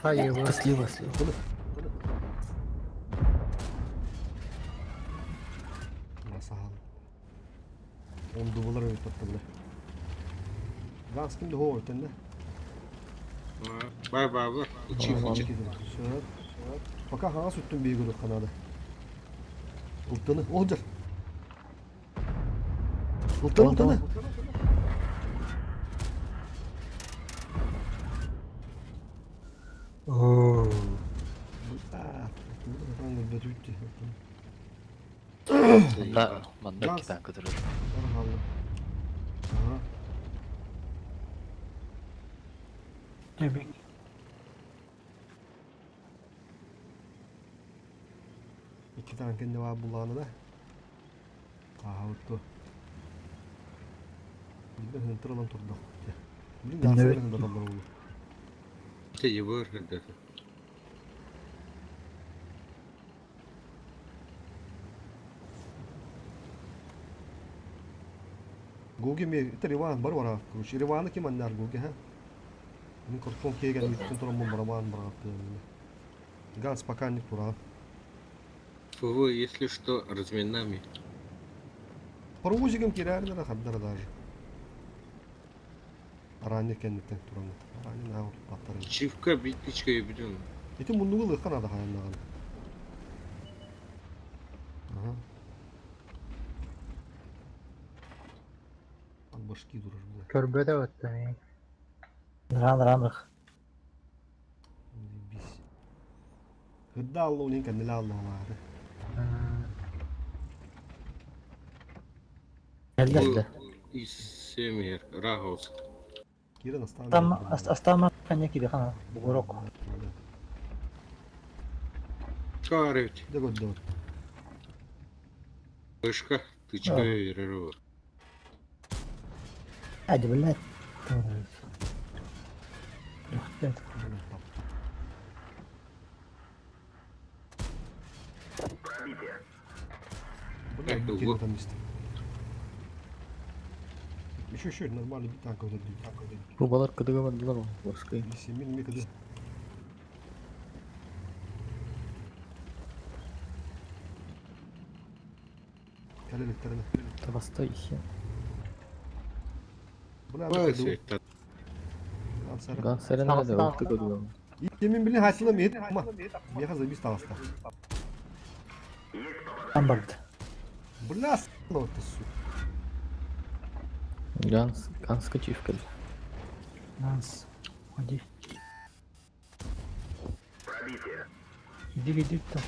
S7: Хаева.
S2: Слева, слева.
S1: Насахан. Он дубалар өйт бля. Ганс кимде хоо өтенде?
S3: Бай бай бар. Чиф чиф.
S1: Все. Пока хаңа сүттүн бейгү канады. Ылтыны, олжар. Ылтыны, ылтыны.
S6: Манна манна
S1: Ганс.
S6: икки танка турар.
S1: Ага.
S4: Дебик.
S1: Икки танкын да булааны да. Ага, вот Билбен хынтыр алан турдак. Блин,
S4: Билбен.
S1: да да бар улу.
S3: Те ебар да.
S1: Гуги ми, это Риван бар вара, короче, Риваны ким аннар Гуги, ха? Мин кортон кеген үттен туран бу бараман барат. Ганс пока не тура.
S3: ФВ, если что, разминами.
S1: Паровозиком кирәрдер хаддар даже. Аранья кеннеттен туран. Аранья на паттар.
S3: Чивка битничка ебден.
S1: Ити муннугу лыхан ада хаяннаган. Ага. От башки дураш бля.
S7: Көрбөтө өттө.
S4: Ран ранах.
S1: Заебись. Хыдда алла улин кәннеле алла алары.
S4: Элде.
S3: Из семер Рагос.
S1: Кира настан.
S4: Там астама канья кире хана. Бугорок.
S3: Карыть.
S1: Да год да.
S3: Вышка, тычка верерова.
S4: Hadi блядь. Блядь.
S1: Бля,
S3: Это
S1: кира
S3: вот.
S1: там есть. Еще еще нормально бит танк вот этот.
S2: Бу балар кыдыга бардылар Барскай.
S1: Семин мекада. Кәлелектерine.
S2: Табаста ихи.
S1: Бля,
S3: Басы,
S2: Гансарен да ылты кыдыга.
S1: Yemin bilin hasıla mı ama Меха забис тагаста.
S4: Там барды.
S1: Бля, с***ла ты сука.
S2: Ганс, Ганска чивка.
S4: Нас. Ходи. Иди, иди, так,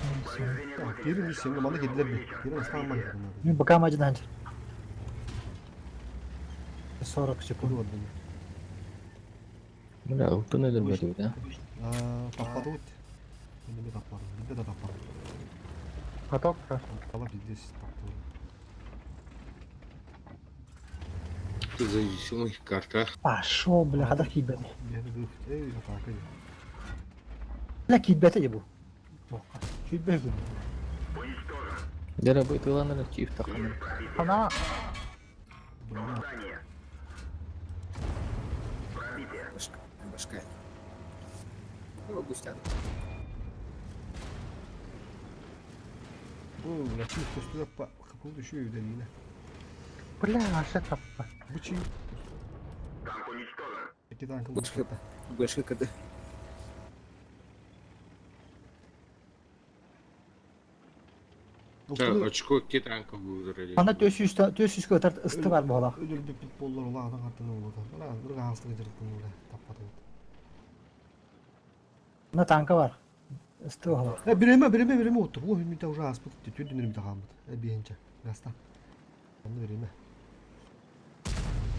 S1: Так, Кирин сен мана кедилер би. Кирин астан мана.
S4: Ну, пока мы один 40 секунд.
S1: Куду
S2: Бля, ылтын өлөрбөдү да.
S1: Аа, таппады вот. Мен таппадым. Бизде да таппадым.
S7: Каток
S1: Ала пиздец таптым.
S3: Ты зависимый карта.
S4: Пошел, бля, хада кибет.
S1: Мен эй, атака.
S4: Бля, кибет ебу. Кибет.
S2: Дера бу тыланыр чив такын.
S7: Ана
S1: Бля.
S5: Башка. Башка. Ну, густят.
S1: О, бля, чуть көстүбэт па. Хапыл düşüyor ödeliğine.
S7: Бля, аша таппа.
S1: Бычый.
S9: Танк уничтожен.
S1: Эки танкын
S5: Бышка.
S1: бушката.
S5: Бышка КД.
S3: Чэ, очко икки танка булдура
S4: Ана 400 400 көтөр ысты бар буолах.
S1: Өлөр бит боллар улаҕан хаттаны улута. Бара бір астыгы жыртын ула таппатын.
S4: Ана танка бар. Ысты буолах.
S1: Э биреме биреме биреме оттур. О мүтә уже аспыт. Түдүнөр мүтә хамыт. Э биенче. Гаста. Аны биреме.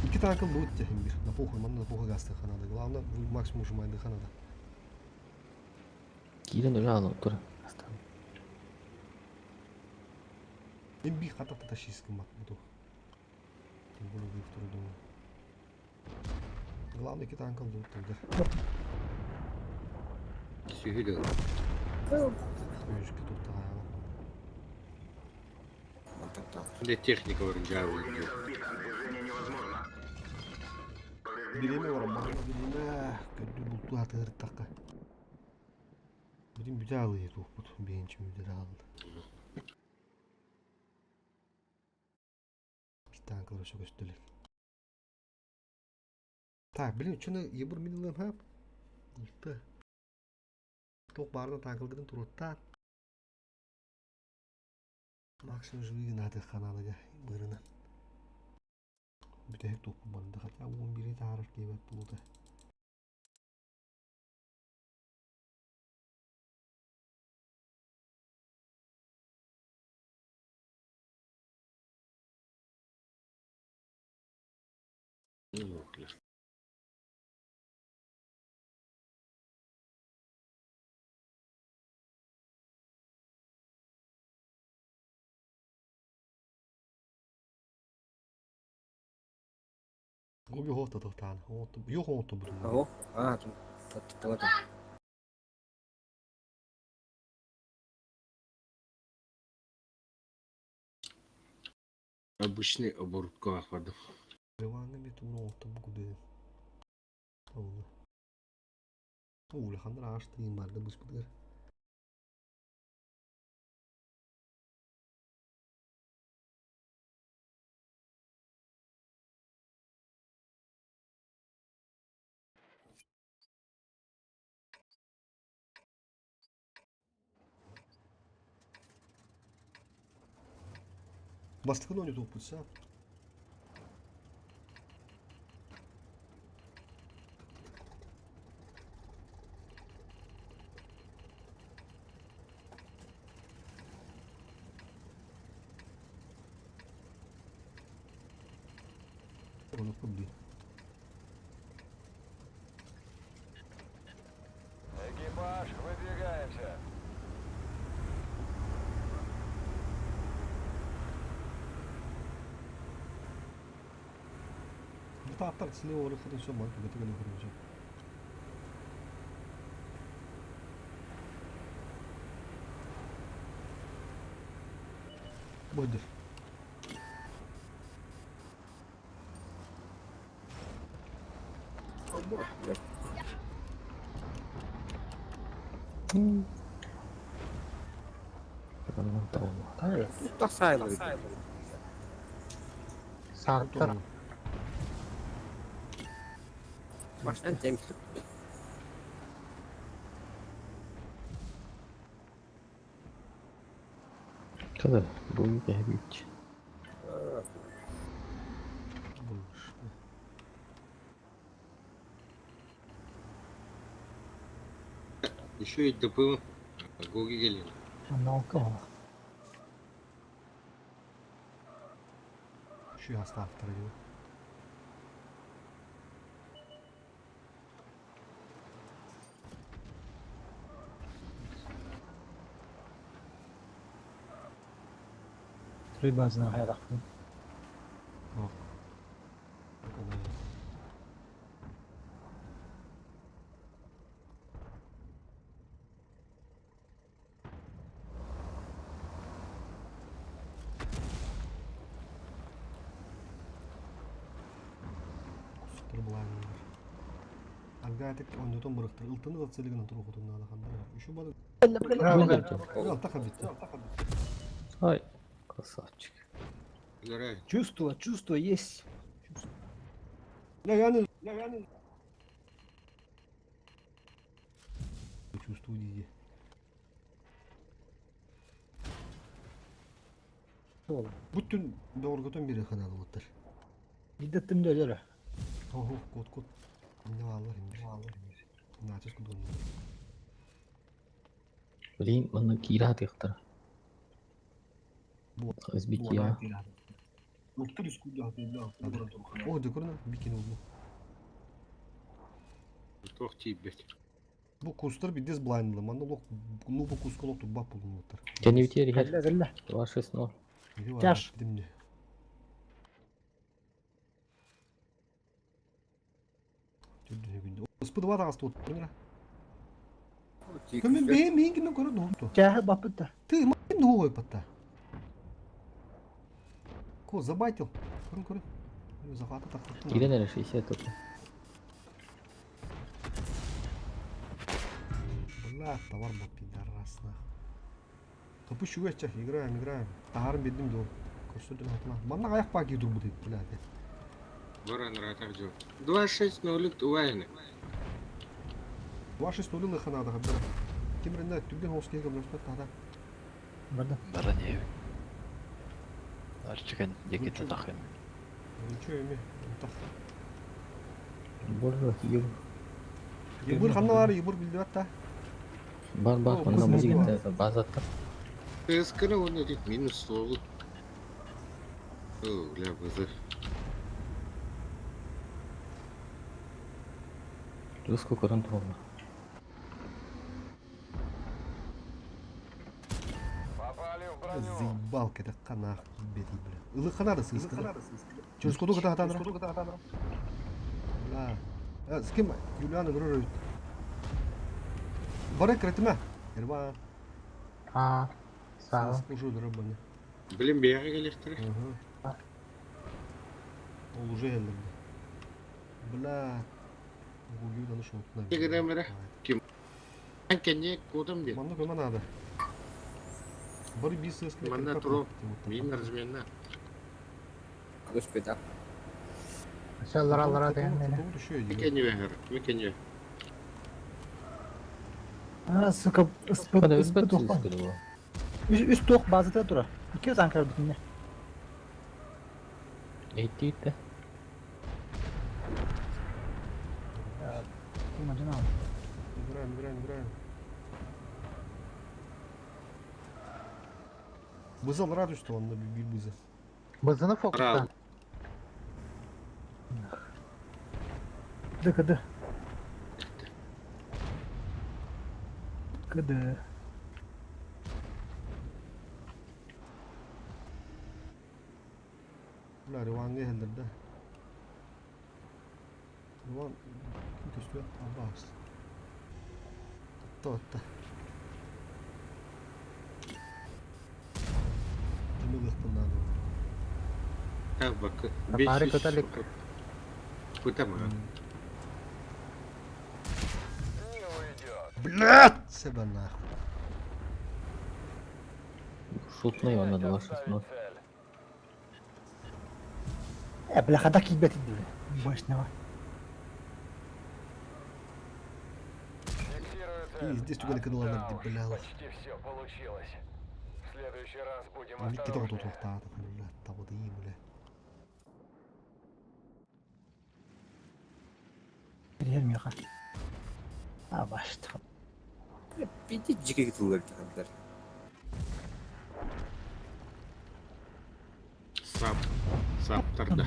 S1: Икки танкын будет техин бир. На похуй, манна на похуй гаста ханада. Главное, максимум ужимайды ханада.
S2: Киирэн өлө аалан тура.
S1: Мен би хата ташискын бат буту. Тем более вы второй дома. Главное, икки танкын лут тогда.
S3: Сүһү
S1: Өйүшкө туттаҕа.
S3: Де техника бар жабы.
S9: Сбита. Движение невозможно.
S1: Биреме бар, мана биреме. Көдү булту атыгыртакка. Бирин бүтэ алые туохпут, бэйинчи мүдэр алды. Бир танкалар өсө көстөлөр. Так, блин, чуны ебур минилым ха? Улты. Ток барына танкалгыдын турутта. Максимум живыгын аты ханалыга бырына. Бүтэ туохпут барында, хотя 11 тарыр кебет булды. Гоби хота тохтаан. Йох хота бутун.
S5: Ого. А, тут тут
S3: Обычный оборудка ахвадов.
S1: Реванга бит ура хота бугуды. Олы. Улы хандар ашты имбарды буспыдыр. Бастыкын ойнатып опутса. Onu кубди.
S9: Экипаж, выдвигаемся.
S1: Бутааттар слева оры хотын все, ман куда ты хотын все. Бодер.
S5: Тахсайлар.
S7: Сааттар.
S5: Башtan тем.
S2: Kada bu бит.
S1: Bulmuş.
S3: Еще и ДП. Гоги келин.
S4: Налка буолах.
S1: Şu hasta автора diyor.
S4: Три базына хаярахпын.
S1: Ок. Кустар булайындар. Аргатик ойнотон бырыктыр. Ылтыны да целигин турук отунна да хандар. Еще бары. Алта хабитте.
S2: Красавчик.
S3: Играй.
S4: Чувство, чувство есть.
S1: Бля, я Чувствую дии. Бүтүн бөҕөргөтөн биэриэххэ наада уолаттар.
S4: Биирдэттим да өлөрө.
S1: Оһо, кот кот. Инне бааллар иннир. Начес курдук.
S2: Блин, манна киирэ сатыахтара. Избития.
S1: О, дьэ көрүнэ, бикини буллум.
S3: Туох тиийбэт.
S1: Бу кустар бидес блайнлы. Манна олох ну бу куска олох турбат булунуттар.
S2: Кэннибитигэр иһэр.
S4: Кэллэ, кэллэ.
S2: 2-6-0.
S4: Тяж.
S1: Димне. Ыспыт бар ағас тут. Көмін бейін бейін кіммен көрі дұғыпты.
S4: Чааһы баппыт да.
S1: Ты, мын дұғы қойпатта. Ко, забайтил. Көрін көрін. Захваты тақтықтың.
S2: Киирэн эрэ 60 тут.
S1: Бля, товар был пидорас, нах. Топы шугачах, играем, играем. Тахарым бедим дол. Көрсөтөн атма. Манна аяқ паки дур будет, бля.
S3: Баран ратах жок. 2-6-0 туайны.
S1: Ваши столы лыханада хабдар. Кимренде түген хоскеге көмөспөт тада.
S4: Барды.
S6: Баран иһэбин. Арчыган диэки тахым.
S1: Ничего эме. Тах.
S2: Боже, еб.
S1: Ебыр ханна бар, ебыр билдибат та.
S2: Бар бар,
S1: О,
S2: манна
S1: кыз
S2: музыка базатта.
S3: ТСК-ны он edit минус солу. О, бля, базар.
S2: Русскую көрөн тураллар.
S1: Заебал это канах беди, бля. Ылыхана да сыскана. Через куду ката хатанра. Бля. Э, с кем? Юлиана Григорьевич. Бары кретиме. Эрба.
S7: А, саа.
S1: Уже рыбаны.
S3: Блин, бияга келехтер.
S1: Ага. Ол уже элдерди. Бля. Гугюдан ушел.
S3: Тегеремере. Кенне кодом бер.
S1: Манна көмө надо. Бары бис сыскана.
S3: Манна туро. Мин размена.
S5: Господи,
S7: Саллара лара деген мене.
S3: Мекене бер. Мекене.
S4: А, сука, ыспыт,
S2: Када
S4: ыспыт
S2: ыспыт
S4: туох.
S2: сыскана.
S4: Үс үс туох базата тура. Икки танкар бүтүнне.
S2: Эйтти.
S4: Кумажына.
S1: Играем, играем, играем. Бызал радует, что он на бибир быза.
S7: Бызыны фокуста.
S4: Кыды кыды. Кыды.
S1: Бля, Риванга хелдерде. Риван ким көстүө? Албас. Атта атта. Кими лыктын надо.
S3: Так, бак.
S7: Бары көтөлүк.
S3: Кутама.
S1: Блядь, себя нахуй.
S2: Шутный он на 2-6-0.
S4: Э, бля, хада кийбет иди, бля. Башнева.
S1: Пиздец, түгел кыдыланар дип бля.
S9: Почти все получилось. В следующий раз будем
S1: Микки тоҕо туохтаата, бля, табыды, бля.
S4: Кирер миха. А, башты.
S5: Биди жике тыллар хабдар.
S3: Сап. Саптарда.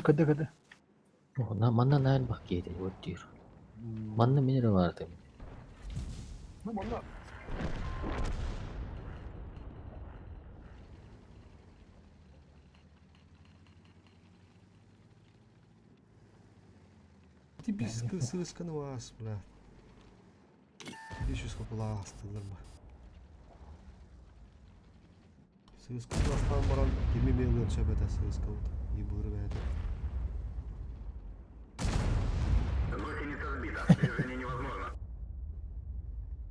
S4: Кыды кыды.
S2: О, на манна наал бах кейде, вот дир. Манна минере барды.
S1: Ти бис сысканы вас, бля. Еще сколько ластылар ба. Сысканы ластан баран кими мейлер сөбөтө сыскалыт. Ебыры бэйэтэ.
S9: Гусеница сбита. Движение невозможно.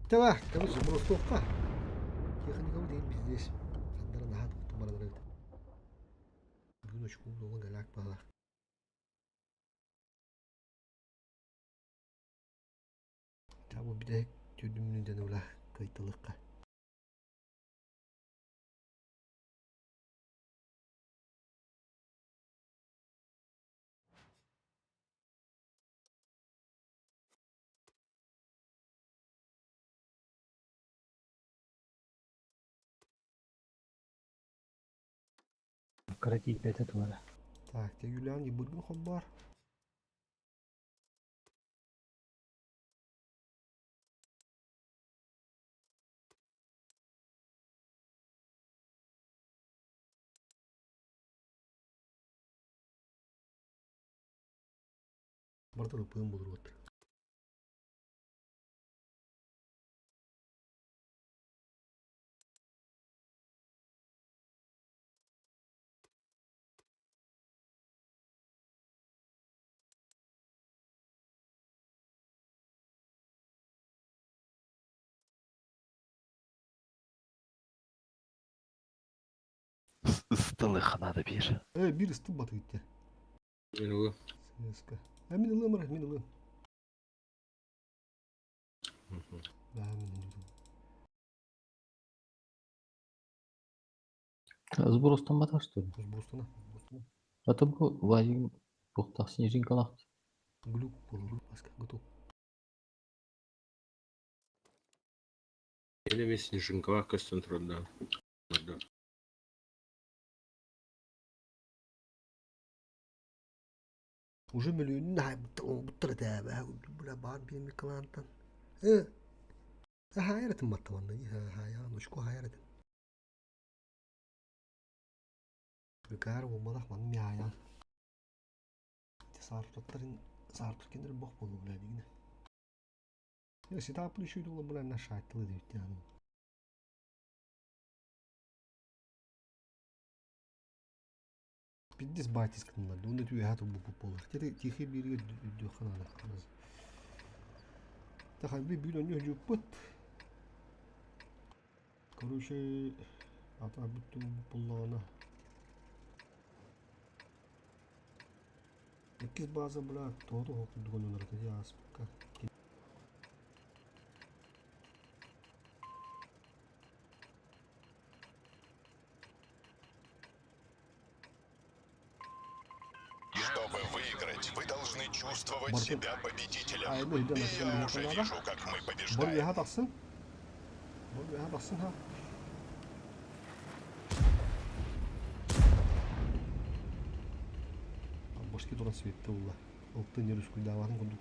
S1: Тэва, короче, Ростовка. Техникабы дейін пиздец. Хандара наһаа туттум баралар эбит. Бүгүн очкуум долун галяк баһалаах. Бу бүтэһик түрдүмүнүн ула кыйтылыкка.
S4: Кыра тиийбэтэ туора.
S1: Так, те Юлиан ебыргын хоббар. Барыта ыппыын булуруот.
S6: Ыстылых надо бир.
S1: Э, бир ыстыл баты гитте.
S3: Мин ылым.
S1: ССК. Э, мин ылым ара, мин ылым. Да, мин ылым.
S2: Сбростан батар что ли?
S1: Сбростана.
S2: Это бу Владимир Бухтах снежинкалах.
S1: Глюк был, Аска, готов.
S3: Или снежинкалах көстөн турда. Да.
S1: Уже миллион буттар тәбә, бля бар бир клантан. Э. Хайратын маттаманды. Ха, ночку хайратын. Бекар болмадах маны мияян. Сарптарын сарптыркендер бок болду бля дигине. Я сетапны шүйді бля на шайтылы деп яны. Пиздец батис кынлар. Онда түйе хату бу болар. Тети тихи бирге дүханада. Та би бүйдөн нө жуппут. Короче, ата бүттү буллагана. Иккис база бля, тоду хокур дуган өнөр я аспка.
S10: Чтобы выиграть, вы должны чувствовать
S1: Барты-
S10: себя победителем.
S1: Ай, ну, иди
S10: И
S1: на
S10: я
S1: землю,
S10: уже
S1: надо.
S10: вижу, как мы
S1: Бор
S10: побеждаем.
S1: яха тахсын. Бор яха тахсын ха. Башки туран светте улла. Ылтын ер үскүлдаватын курдук.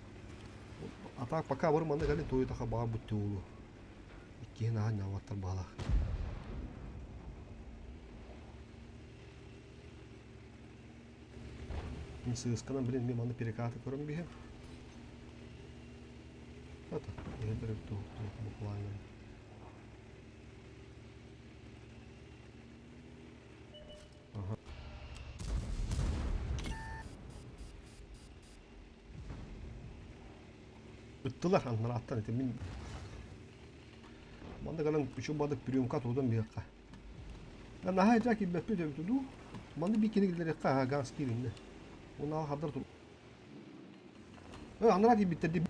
S1: А так пока бар манна калин той таха баа бутты улу. Иккиһин ахан няваттар баалах. Мин сыысканан блин мен манна перекаты көрөм биһи. Это, я ту буквально. Ага. Ыттылар аннараттан это мин Манда калан үчүн бадык приемка тудан биякка. Наха жаки беппе ду. Манда бикини гилерекка газ киринде. Оны ал хадыр тур. Э, аннарат биттерди.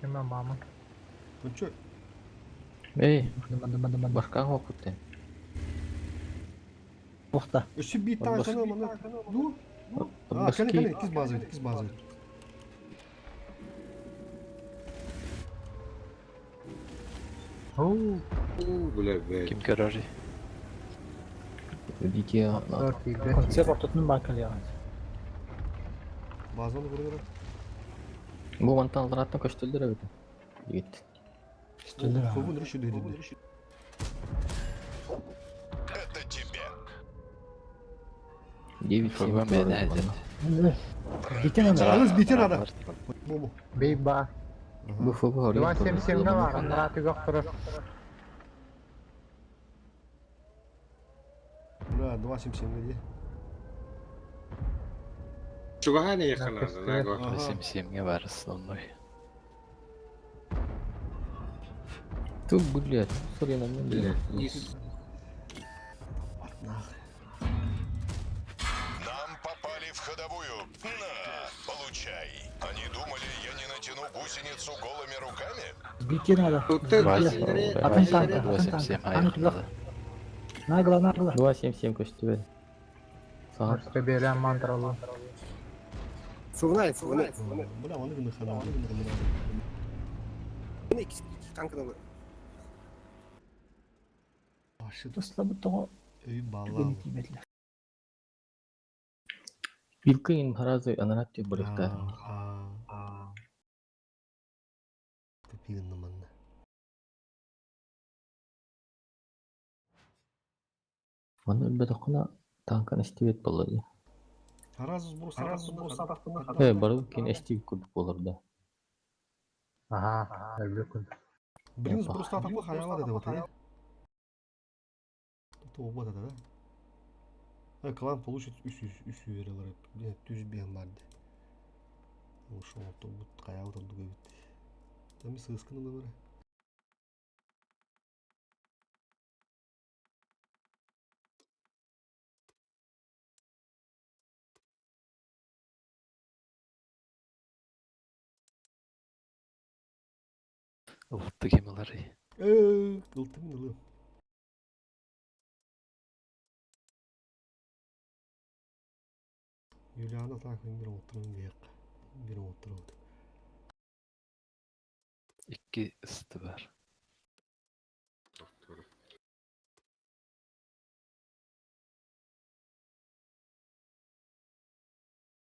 S7: Кеме мама.
S1: Ончо
S2: Эй,
S4: Манда манда манда.
S2: башкаң окутты.
S4: Бухта.
S1: өсү бит таакана мана ду. А, кene кene киз базы киз базы.
S7: Оу,
S3: Бля, бля.
S6: Ким көрөр?
S2: Видео
S7: торт игры.
S4: Концерт ортотун бакал
S1: Базаны көрөр.
S2: Бу мантан алараттан көстөлдөр эбит. Дигит.
S1: Хобун рүшү деди.
S10: Это тебе.
S2: 9
S6: ФБ мен әдет.
S4: Битен ана.
S1: Алыс битен ада. Бобу.
S7: Бейба.
S2: Бу ФБ
S7: 277 бар, аннара түгөх турар.
S1: 2.77 дии.
S3: Чугаһаан эйиэхэ наада, Наго.
S1: Ага.
S6: 87-ге бар основной.
S2: Тут, блядь, сори, на мне,
S3: Блядь,
S2: блядь.
S3: ис.
S1: Нахуй.
S10: Нам попали в ходовую. На, получай. Они думали, я не натяну гусеницу голыми руками?
S4: Бити надо.
S3: Тут
S6: Вася,
S4: Атын танка, атын
S6: 87
S4: танка. Аны
S6: аяқ
S4: туда.
S6: надо.
S4: Нагло, нагло.
S2: 2.77 көстүбэт. Саҕа.
S7: Может, мантралу.
S5: Сувнай, сувнай.
S1: Бля, оны гына хана, оны гына хана.
S5: Икки танканы
S1: Ашы
S4: Туслабыт тоҕо
S1: өйүм
S4: түгэни
S1: баалаабы.
S4: тиийбэтилэр.
S2: Вилка им харазы анарат деп барыхта.
S1: Тупигынны манна.
S2: Оны өлбөтөххүнэ танканы истибэт буолла дии.
S1: Араас сброс
S2: Э, барыл кин эстибит курдук буолар да.
S7: Ага, өлбүкүн.
S1: Блин, сброс атакпы хаяла деди вот, э? Тут оба да, да? Э, клан получит үс верелер. Блин, түз бен барды. Ушел то бут хаяла там дугавит. Там сысканы номера.
S6: Ылытты кемалары.
S1: Э, ылтымын ылым. Юлиана так бир отырын бек. Бир отырып.
S6: Икки ысты бар.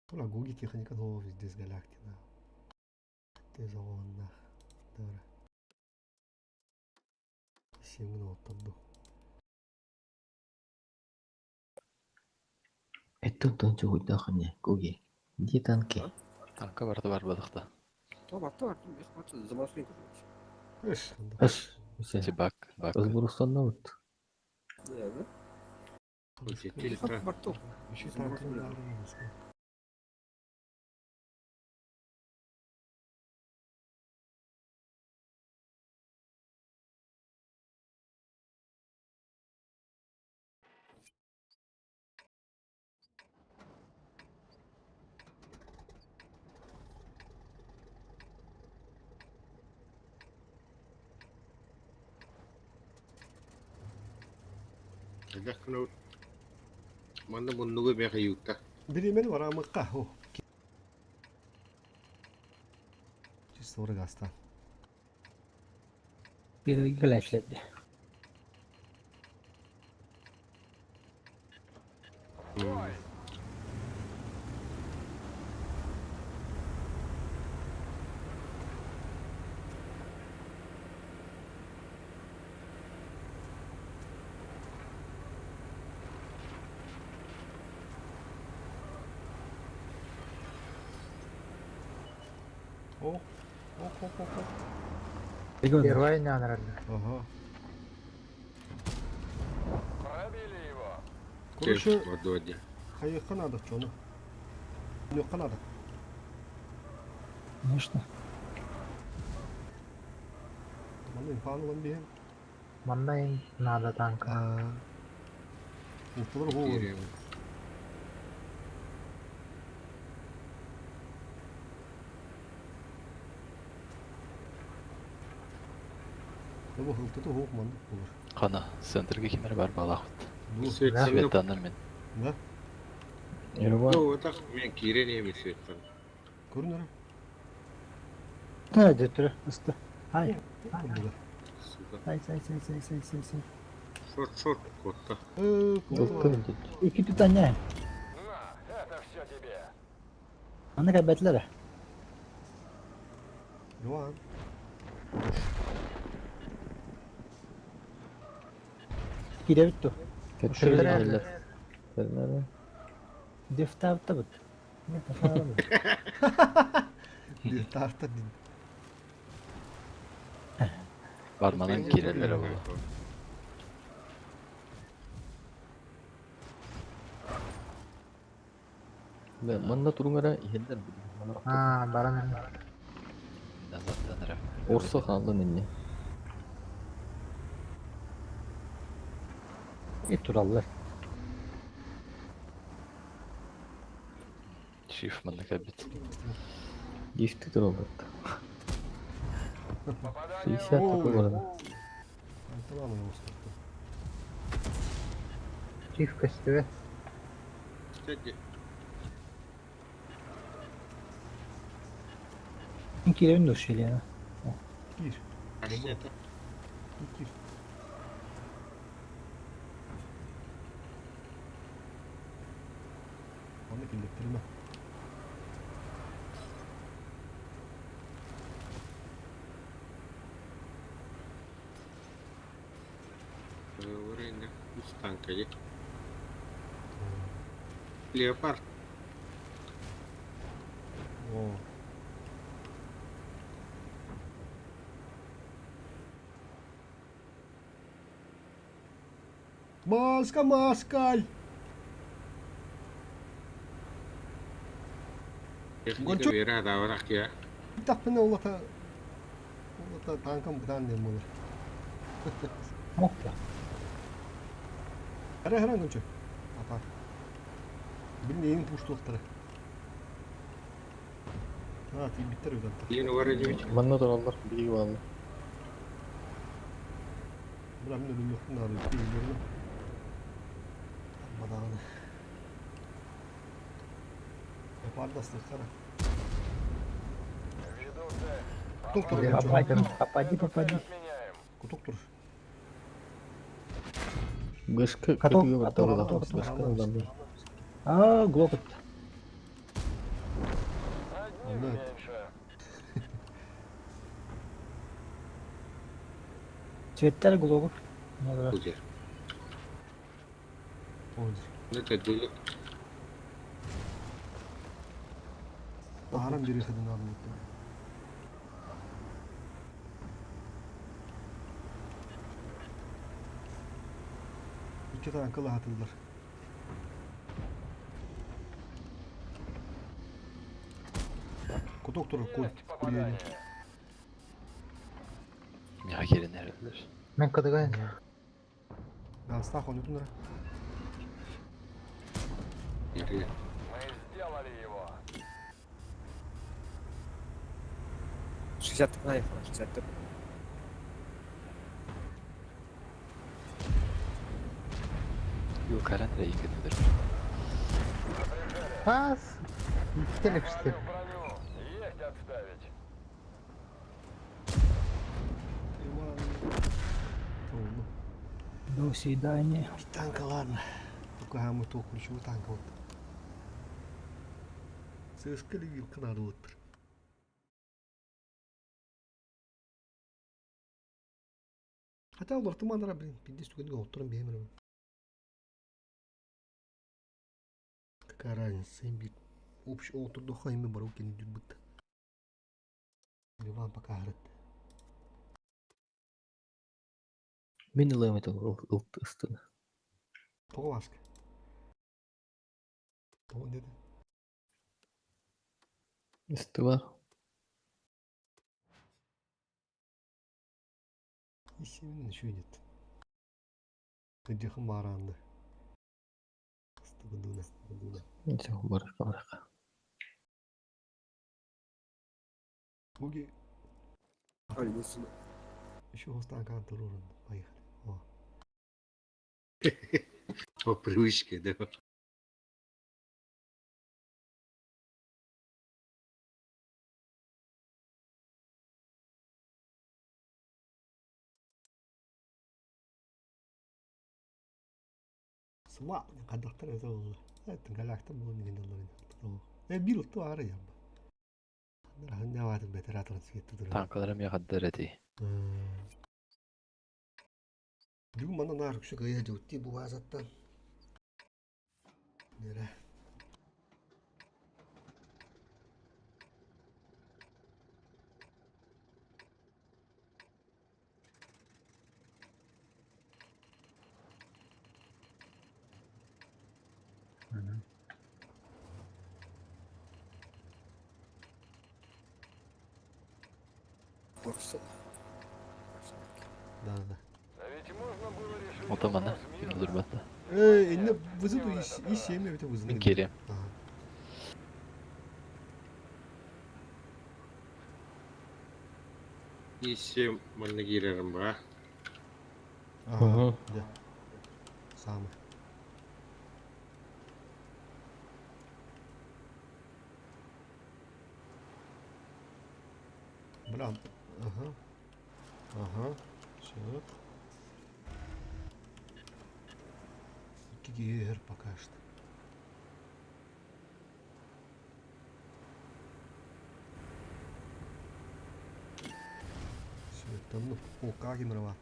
S1: Тура Гуги техника нового здесь галактина. Ты завонна. Добре. Сиңин оттырду.
S2: Эттен тончу хуйдахыне, Гуги. Где танки?
S6: Танка барды бар бадықта.
S5: То бар, бих заморозкин көрүнөт.
S1: Эш.
S2: Аш, үсе.
S6: Бак, бак.
S2: Ызбурустан вот.
S5: Да,
S3: Телефон.
S5: бар то.
S1: Еще танк.
S3: Манна муннугу бэхэ юутта.
S1: Биремени бар амыкка. О. Чисто гаста.
S4: Бир кэлээчлэрди.
S1: О. О, о, о, о.
S7: Первая не анралла.
S1: Ага. Короче,
S3: Вододи.
S1: хайыкка надо, чону. Нёкка надо.
S4: Конечно.
S1: Манна инфан бихем.
S7: Манна им надо танка.
S1: Ылтылар гоу. Бу ылтыты хоок мандык болор.
S6: Қана, центрге кемер бар балақыт.
S1: Бу.
S6: Светаныр мен.
S1: Да?
S2: Ерва.
S3: Ну, так мен кирен эми светтан.
S1: Көрүнөр.
S4: Да, дөтүрө ысты. Ай,
S1: Була.
S3: Сука.
S4: ай, ай, ай, ай, ай, ай, ай.
S3: Шорт, шорт, котта.
S1: Э,
S2: Ылтын дейт.
S4: Икки түтаня. Аны кайбэтлер.
S1: Юан.
S4: Киребит ту.
S2: Кеттерелер. Кеттерелер.
S4: Дефтаапта бут. Мен тахаарабын.
S1: Bir tarafta din.
S6: Барманан кирелері болу.
S2: Манна туруҥ эрэ иһэллэр билигин.
S7: А, баран
S6: Назадтан эрэ.
S2: Орсо хааллан инньэ.
S4: И тураллар.
S6: Шиф манна кэлбит.
S2: Дифти тураллар. 60 такой баран.
S1: Анталаан оҥостор.
S7: Чиф көстүбэт.
S3: Кстати,
S4: Киирэн душили.
S1: Киир.
S3: это.
S1: Киир, киир. Манна киллэртиримэ.
S3: Время. Танка ли? Леопард.
S1: О. Маска, маскаль!
S3: Техника
S1: Гончо-
S3: вера даврах я.
S1: Тахпына улата улата танкам бытаан диэн буолар.
S4: Мокла.
S1: Эрэ хэрэн гончо. Атак. Билин эйин пуштуохтара. А, тиийбиттэр үтэн.
S3: Лена Вороневич.
S2: Манна тураллар биһиги бааллар.
S1: Бля, мин өлүөхпүн наада тиийбиттэр. Бадаҕаны. Леопардастыктара. Кутук тур, гончо.
S4: Попади, попади, попади.
S1: Кутук тур.
S2: Бышка
S4: Каток,
S2: кытыгы барда
S4: каток,
S2: була.
S4: каток,
S2: Бышка ылан.
S4: А, глохот.
S1: Онно
S4: Цветтер глохот.
S3: Кудер.
S1: Ой.
S3: Это дулю.
S1: Аһаран бири хыдын алып. Икки танкы лаһатыллар. Кутук турар куль. Кульени.
S6: Миэхэ киирэн эрэллэр.
S7: Мен кыдыган.
S1: Астаах онутун ара.
S3: Нет.
S5: Шестьдесят на iPhone, 63.
S6: Вилка эрэн эрэ иҥкин өлөр.
S7: Ас. Телепсти.
S1: Oldu.
S4: До свидания.
S1: Bir танка ладно. Только хамы то ключевой танка вот. Сыскали вилка надо вот. Хотя олар тыманара, блин, пиздец, түгенге оттуран беймір. Какая разница, им бит. Общий отурду хайме бару кен дүрбүт. Иван пока говорит.
S2: Мин ылыам этэ ыл ыстына.
S1: Тоҕо баска. Тоҕо деди.
S2: Истыбар.
S1: Исемин еще нет. Кыдьыхым баранды. Ыстыбыдуна, ыстыбыдуна.
S2: Ничего, барыха барыха.
S1: Буги
S5: Ой, иди сюда.
S1: еще хостанкан турурун. Поехали. О.
S3: По привычке, да.
S1: Сма, кадактар это было. Это галактар было не генерал. Бил то ары я. Ханнават бетератор свет тур.
S6: Танкалара миэхэ хаддар эти.
S1: Бүгүн манна наар үксэ кыйа дьутти бу баазаттан. Нere.
S5: Орсо.
S1: Да, да, да.
S6: Ото мана, ким дурбата.
S1: Эй, инне вызыду и семя это вызыду.
S6: Мин кириэм.
S1: Ага.
S3: Исем манна киирэрим баа.
S1: Ага,
S2: Мгм.
S1: да. Самый. Бля, ага. Ага. Все. Гер пока что. Все, там ну, полка генерала.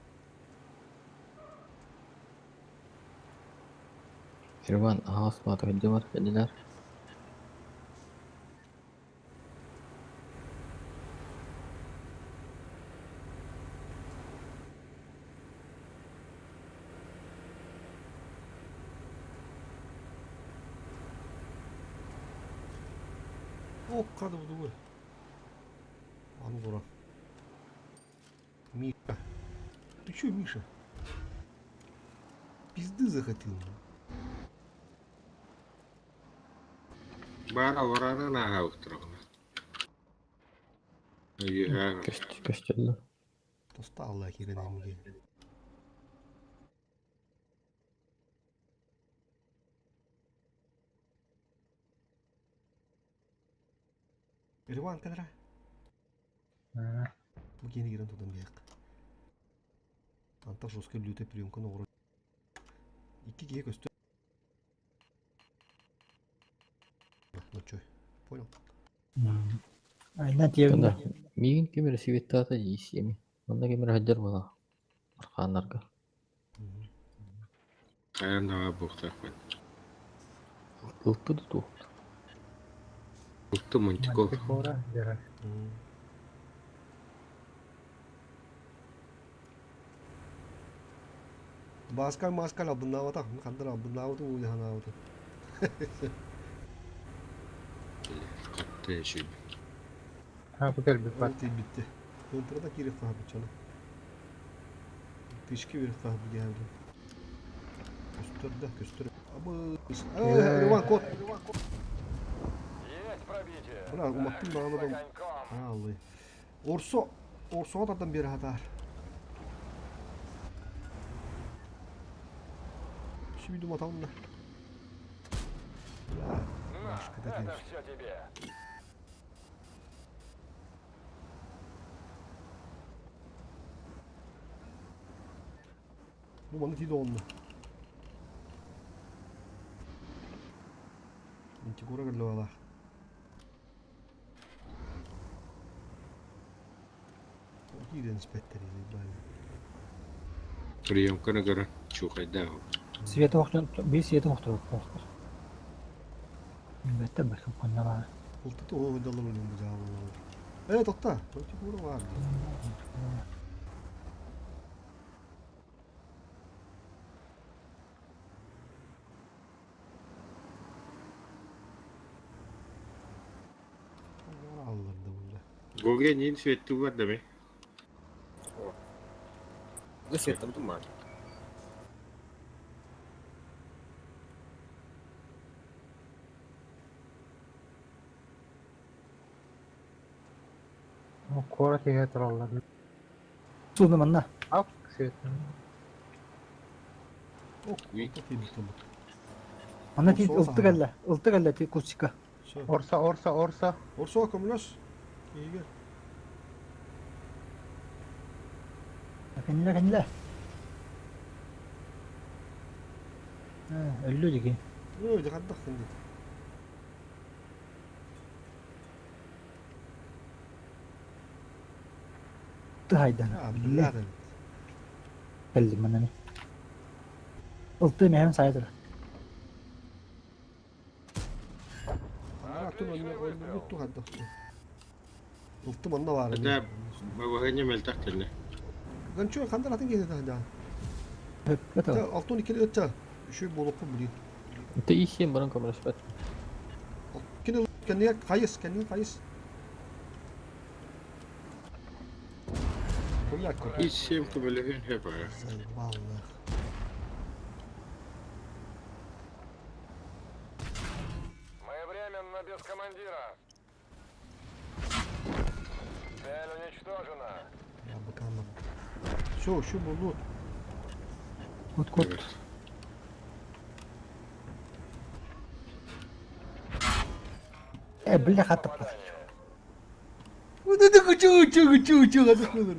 S2: Ирван аһаҕас баатырдьалар кэллилэр.
S1: О, кады буду. А ну дура. Миша. Ты чё, Миша? Пизды захотел.
S3: Баара вараанан ааһабыттар Үөһээ
S2: Көстөллөр.
S1: Тоста Алла кирен эмге. Ирван кадра. Бу кени кирен тудан бияк. Антах жесткий лютый приемка на Икки кие көстө. Ну чё, понял?
S4: Айна тиэбин
S2: Да. Миигин ким эрэ сибиттаата дии сиэми. Манна ким эрэ сылдьар буолаа. Архааннарга.
S3: хайан даҕа буохтаахпын.
S2: Ылты да туох.
S3: Улту мантикор.
S7: Мантикора, дера.
S1: Баскал маскал абыннаабатах, хандар абыннаабыты уулаханаабыты.
S3: Хатты шүл.
S7: А, бу кэлбит
S1: Ол тиийбитте. Контрада киирэх хаһабыччана. Тышки берих хаһабы диэбин. Көстөр да, көстөр. Абы. Э, Иван кот. Бля, уматтым даҕаны дом. Аалый. Орсо, Орсоҕо тардан биэрэ сатаар. Сүүйдүм атаҕым да. Бля, Машка да тиийбит. Бу манна тиийдэ оҕунна. Антикора кэллэ Киирэн испэттэр заебали.
S3: Приемканы көрөн чуукайдаах.
S4: Света охтон биир света охторуохтаахтар. Билбэттэр бэркэ ханна баар.
S1: Ултата оҕо далар өлүм бу жаалалар. Э, тохта. Антикора бар. Алларда була.
S3: Гоге нин светту бар даме.
S5: Бу светтан туман.
S7: Кора тиге тураллар.
S4: Суну манна.
S7: Ак свет.
S1: Ок, тиийбит болбут.
S4: Манна ти
S1: Орсо
S4: ылты кэллэ. Ылты кэллэ ти кусика.
S1: Всё.
S7: Орса, орса, орса.
S1: Орсо көмөлөс. Игер.
S4: Кэннилэ кэннилэ. Өллү диги.
S1: Ой, дьахардах син.
S4: Тыһайдан.
S1: А, бля.
S4: Кэллим манна. Ылты мэхэм сайдыр.
S1: А, ту манна ойнур ту хаддах. Ылты манна бар.
S3: Да, бабаһыня мэлтах кэллэ.
S1: Ганчо хандар атын киһи да.
S4: Это
S1: Алтон икки өттө. Үшүй болуппун билин.
S2: Ты исиэн баран көмөлөспөт.
S1: Кини кэннигэ хайыс, кэннигэ хайыс. Бля, кот.
S3: И всем көмөлөһүн хөп аа.
S1: Заебал нах.
S9: Мы временно без командира. Цель уничтожена.
S1: Я быкам. Все, еще был
S4: Кут кут. Э, бля, хата.
S1: Вот это хочу, хочу, хочу, хочу, хочу.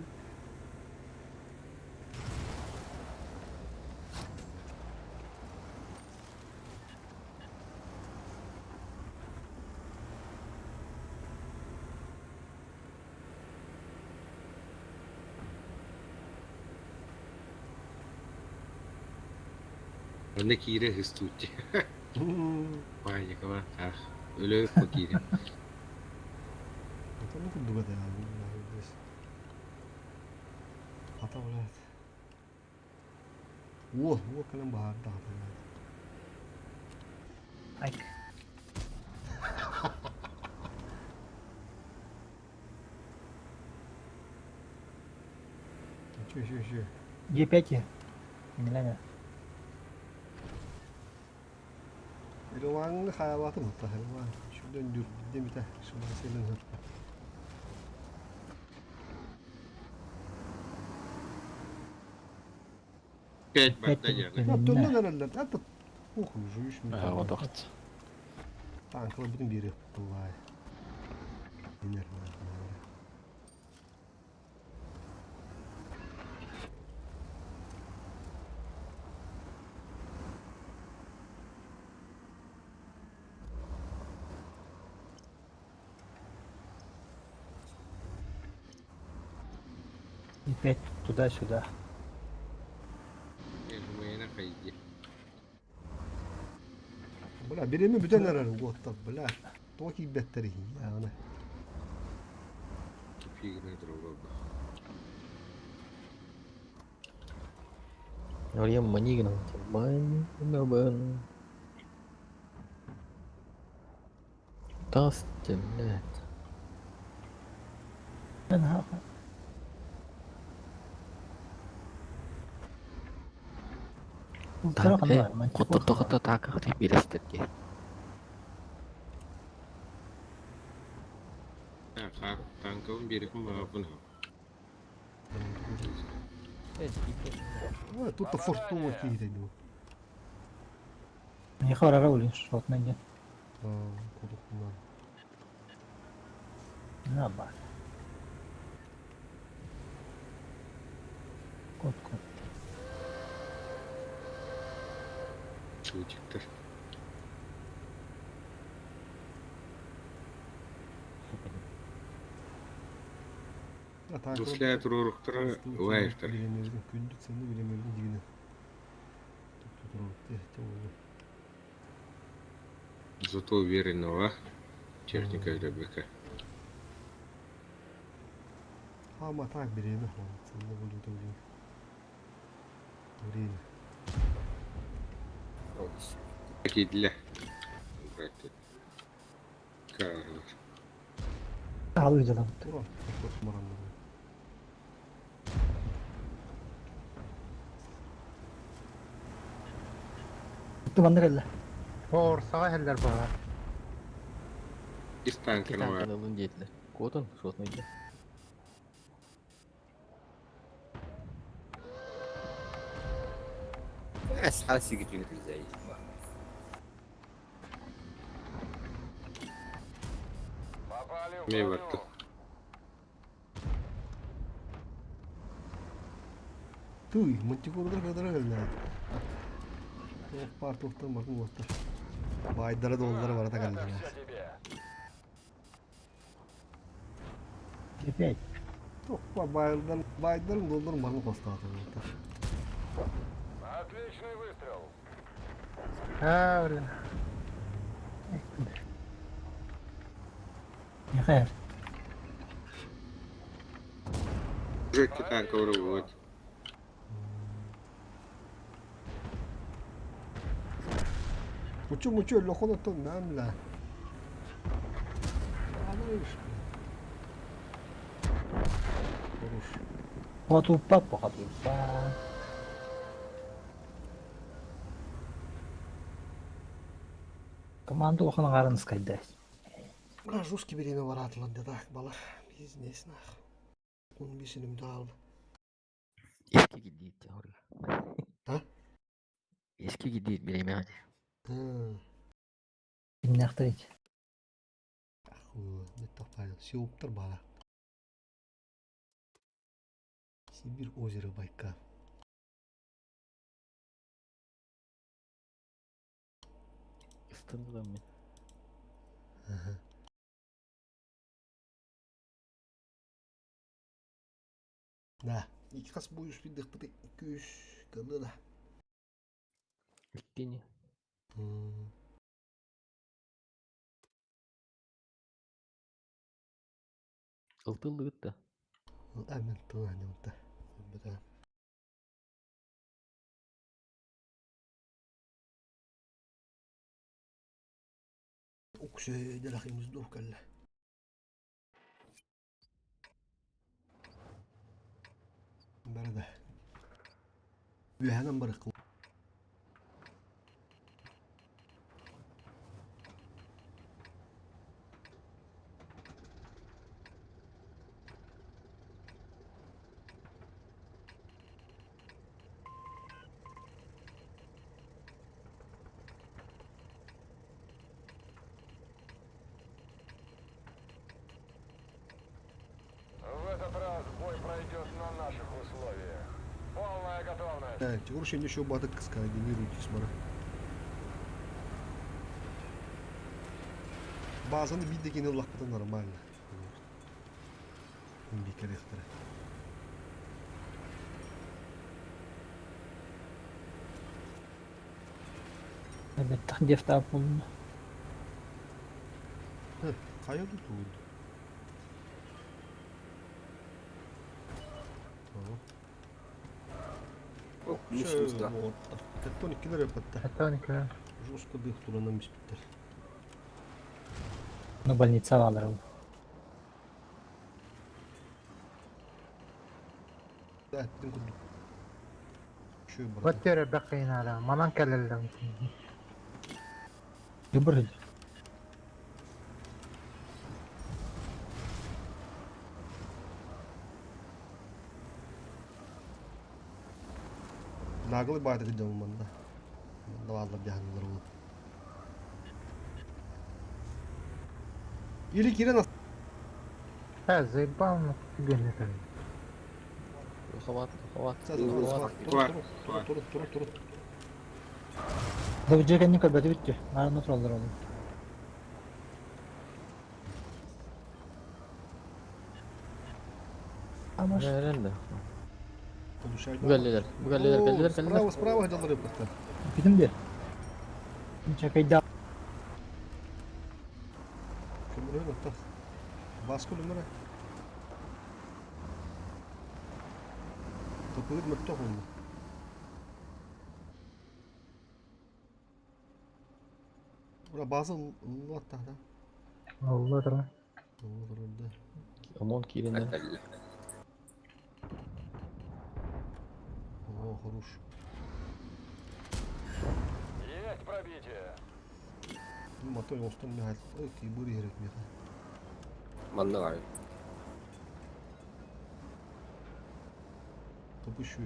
S3: Онно киирэ хыстуутти. Паникала. Ах. Өлө киирэ.
S1: Это ну куда да, здесь. Хата, блядь. О, о, кэлэн баһаарда хата, блядь.
S4: Айк.
S1: Че, че, че.
S4: Е5. Не
S1: Иловаңы хаялатым хата, Илован. Шүдөн дүр, демите, шыман селен хырта.
S3: Пять барда дьяны.
S1: Я төннөн эрэллэр, это похуй, жуешь мне.
S6: Аа, одохт.
S1: Танкла бүтүн бири тулай. Динер, наверное.
S4: Е5 туда-сюда.
S3: Мена хайди.
S1: Бля, биреме бүтэн эрэр уотта, бля. Токи беттери, яны.
S3: Фигна друга.
S2: Орьям манигна, мани на Тас, блядь.
S4: Тара
S2: Так,
S4: ханна,
S2: Хотто тоқта тааках ти билестерге.
S3: Танковым берекин баапын.
S1: Ой, тут-то фортуна киирэн дуу.
S4: Не хвара улин шот на не.
S1: Кудукунан.
S4: На ба. Кот кот.
S3: Чутиктер. Дуслая туруруктара лайфтар.
S1: Биремердин күндүк сени биремердин дигине. Туп туруп те болду.
S3: Зато уверенного техника РБК.
S1: Ама так биреме хон. Сени болду да Время.
S3: Кидле. Карлос.
S4: Алый дадам.
S1: Тура. Тура маранды.
S4: Туманнар эле.
S7: Орсаға хәлләр бара.
S3: Из танка
S2: Танканы ылын диэтилер. Куотун, шотный.
S5: Асхал сигит зай.
S9: Попали в
S3: Не
S9: броню.
S3: варто.
S1: Туй, мантикордар кадара келди. Тоқ бар тоқтан бардым оттар. Байдара доллары барата
S9: Это
S1: келди.
S9: все тебе.
S4: Е5.
S1: Тоқ бар байлар, байдарын долларын барын қостады.
S9: Отличный выстрел.
S7: Ha, öyle.
S4: Не хэр.
S3: Уже танковый вот.
S1: Учу мучу лохоно то намла. Алыш. Хорош.
S4: Хотуппат бу хотуппат. Команда улахан аҥаарын ыскайда.
S1: Бля, жесткий бириэмэ бараатылар да так балар. Бизнес нах. Он бисиним даалды.
S2: Эски гидиит дьэ
S1: А?
S2: Эски гидиит бириэмэҕэ дии.
S4: Кимнээхтэр ити?
S1: Сеуптар баара. Сибирь озеро Байкал.
S2: Ыстынным мин.
S1: Ага. Да. Икки хас буйус биддихпыт күүс кылы да.
S2: Иккини. Ылтыллыгыт да.
S1: Мен тылаанньамта. Бата. Уксэ дэлэхимиз дух кэллэ. Барада. Үөһэнэн барык.
S9: В этот раз бой пройдет на наших условиях. Полная готовность.
S1: Да, Тигур еще батык координируйтесь, бара. Базаны биддекени ыллахпыта нормально. Бикерехтер.
S4: Бэттэх дефтаап буолла.
S1: Хайа тут? Тектоник килер yapmatta.
S7: Тектоник
S1: Жестко бих туранан биспиттер.
S4: Ну больница баалар ол.
S1: Да, дим курдук. Шөй бар.
S7: Вот тере бакыйнара, манан кэлэллэм.
S4: Любыр.
S1: Наглый байды гидем манда. Манда баалар жаһанылар ол. Или кирен
S7: Э, заебал ну тебе не там.
S2: Хават, хават,
S1: Тур, тур, тур, тур.
S4: Да дьэ көрбөтү бүттү. Нарын тураллар ол. Амаш.
S2: Нэрэн да.
S1: Получай.
S2: Бу кэллилэр, бу кэллилэр, кэллилэр, кэллилэр.
S1: Справа, справа далары yapmatta.
S4: Бүтүм де. Чакайда.
S1: Көмөрөн атта. Баскы нөмөрө. Топугут мөттө холду. Ура база ыллатта да.
S7: Алла тара.
S1: Олорда.
S2: Омон кииреннэр.
S1: О, хорош.
S9: Есть пробитие.
S1: Ну, мотой остон мехал. Ой, ты бури ерек меха.
S5: Манна
S1: Топущу.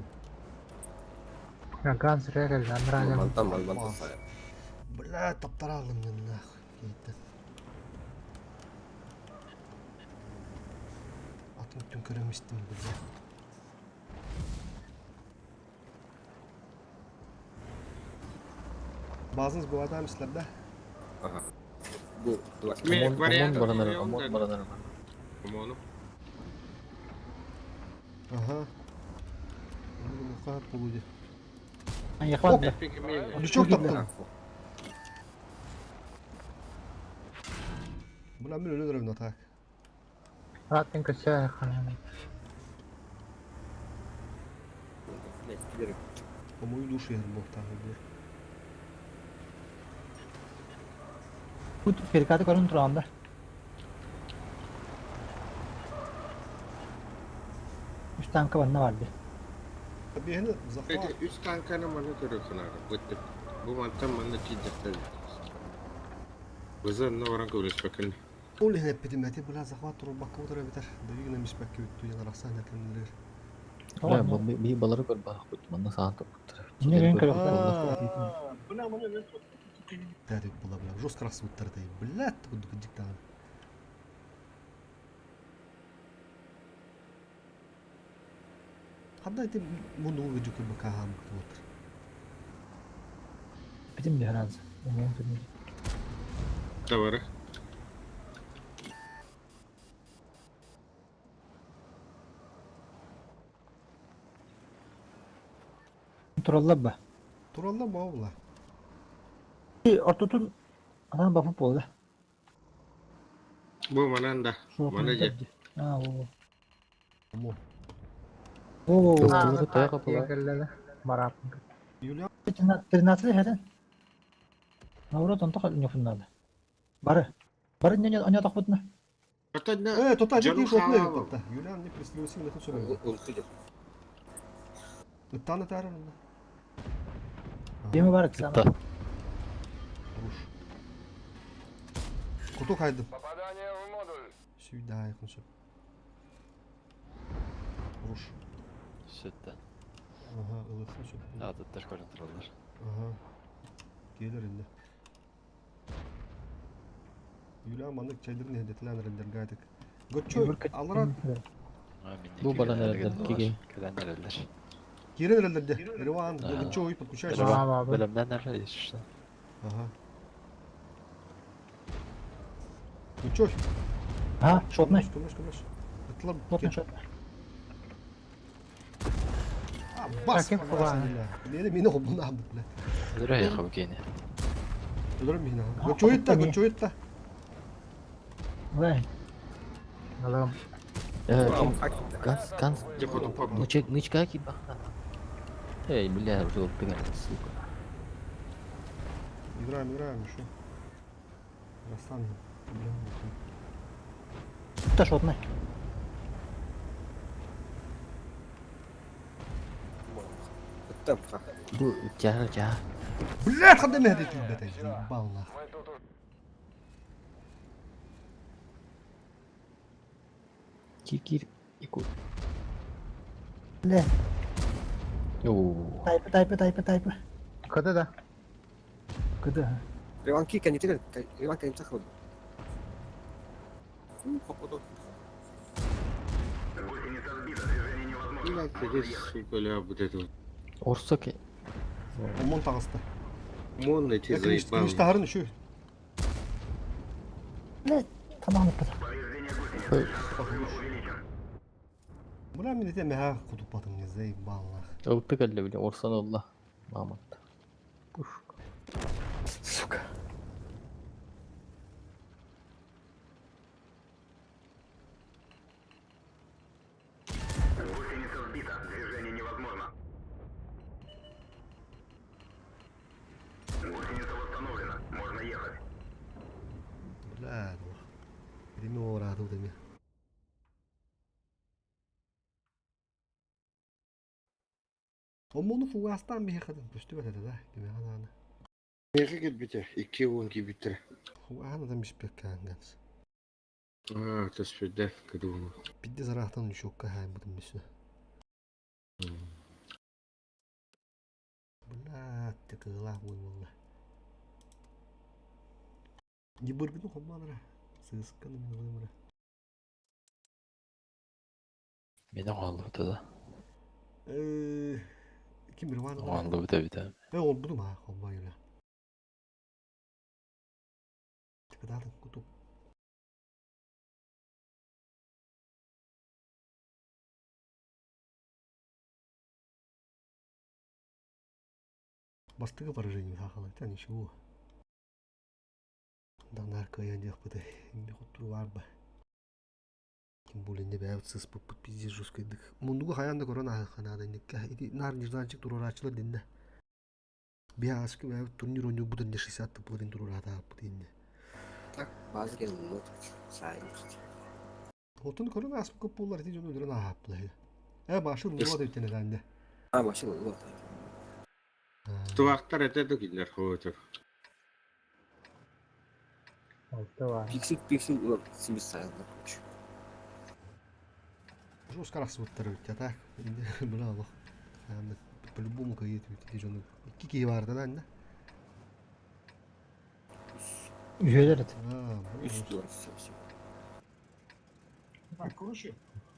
S7: Ганс регел, анрага.
S5: Мантан мантан сайа.
S1: Бля, таптаралым мен нахуй. Кейттен. Атын түн көрөмүстүм, бля. Базыңыз bu adam да?
S5: Ага. Бу два.
S2: Омон, омон баранар, омон баранар.
S3: Омону.
S1: Ага. Ну, полуди.
S4: Яхват да.
S1: Лючок таптым. Бля, мен өлө на так.
S7: Атын көсө ханан.
S1: По мою душу я был там, бля.
S4: Бу перекаты көрөн туранда. Танка манна бар дии.
S1: Биһини захват.
S3: Эти үс танканы манна көрүөххэ быттык. Бу мантан манна тиийдэхтэр. Бызы онно баран көмөлөспөккүн.
S1: Ол иһин эппитим эти бля захват турбакка утара битэр. Дойугuna миспэккэ бүттүү дьон арахсан эркиннэрир.
S2: Бля, би балары көрбөх манна саан турбуттар.
S4: Не мен көрөктөр.
S1: Тәрик була бля. Жестко рахсыбыттар тай. Блядь, кудук диктан. Хадда эти муну гыжы көрбөккө хаам кытыбыттар.
S4: Битим де разы.
S3: Товары.
S4: Тураллар ба.
S1: Туралла ба була.
S4: Ортотун анан бапып болду.
S3: Бу манан да. Мана же.
S4: А, о.
S1: Мо.
S4: О,
S2: Тылы таяга була.
S7: Барап.
S1: Юлия
S4: 13 хәтен. Наоборот, онто нефуннады. Бары. Бары не не тахбытна.
S1: Э, тота жеки шотны тотта. Юлиан не пристрелился на сөбө.
S5: Улты
S1: Ыттаны таарын.
S4: Деме бар кисана.
S6: Да.
S1: Руш. Куту кайдым.
S9: Попадание в модуль.
S1: Сюда якын сөп. Руш.
S6: Сүттен.
S1: Ага, ылыхын сөп.
S6: Адаттар көрін тұралар.
S1: Ага. Келер инде. Юлиан маннык чайдырын хедетлен рендергайтык. Гочой, алра
S2: Бу баран эрэллэр, киги.
S6: Кэлэн эрэллэр.
S1: кирен рендерде. Риван, гочой, подключайся.
S7: Ага.
S6: Бөлімнен әрі ешті.
S1: Ага. Гочой.
S4: А, шотный.
S1: Көмөш, көмөш. Ытлар
S4: Шотный, шотный.
S1: А, бас.
S7: Таким кулаан.
S1: Мени мени хобуна бля.
S6: Өлөрө яқы кейні.
S1: Өлөрөм мени.
S4: А,
S1: Гочой та,
S4: хобуна.
S1: гочой та.
S4: Вай.
S7: Алам.
S2: Ганс, ганс.
S3: Же потом пап.
S2: Нычка, нычка ки бахна. Эй, бля, уже ылтыган, сука.
S1: Играем, играем еще. Растан, бля.
S4: Та шотный.
S5: Там,
S2: Бу тяра тяра.
S1: Блядь, хадда мехди килбет, заебал нах.
S9: Мы тут уже
S2: Кир-кир. Ику.
S4: Ле.
S2: Оу.
S4: Тайпы, тайпы, тайпы, тайпы.
S7: Кыды да.
S4: Кыды.
S5: Риван кика не тигр, Риван кайым сахар. Походу.
S3: Блядь, здесь, сука, ля, вот это вот.
S2: Орсок.
S1: Омон тагысты.
S3: Мон эти заебал.
S1: Кништахарын еще.
S4: Ле. Тамам ыппыта.
S1: Бля, мен ете меха кутупатым не заебал нах.
S2: Ылтык әлле, бля, орсан алла. Мамонт. Пушка.
S4: Сука.
S1: Бля, ну. Реме ораду деми. Омону фугастан меха хадын. Пүстү бәтәдә да. Деме хаданы.
S3: Меха келбите. Икки он кибиттер.
S1: Фуганы да мишпек каанганс.
S3: А, төспөдө, кыдуну.
S1: Бидде зарахтан үшөккә хайм бутым мисү. Бля, тыкыла буймулла. Не быргыны хомманра. Сысканы мен вымра.
S6: Мені оңалды бұта да.
S1: Э, ким бир ван.
S6: Оңалды бұта біті.
S1: Э, ол буду ма, хомма юля. Тыкыдадын кутуп. Бастыгы поражение сахала, это ничего. Да нарко я не хпыты, не хутру арба. Тем более не бәйт сыс пып пиздец жесткий дык. Мундуга хаян да корона ханада никка. Ити нар нежданчик турурачылар динде. Биаски бәйт турнир ойнук бутын 60 тыпыларын турурата бутын.
S5: Так, базы келин, ну, сайын.
S1: Отун корона аспы көп болар ити жөні өрін ахап бұлай. Э, башын ылла деп тенедәнде.
S5: А, машина ылла.
S3: Тувактар это да кинилэр хоотор.
S7: Алты бар.
S5: Пиксель, пиксель ылла симис сайылды, короче.
S1: Жестко рахсыбыттар бит, а так. Бля, алох. По-любому кайет бит, жону. Икки киһи бар да да.
S4: Үһүөлэр эт.
S1: А,
S5: Үс дуор, все, все.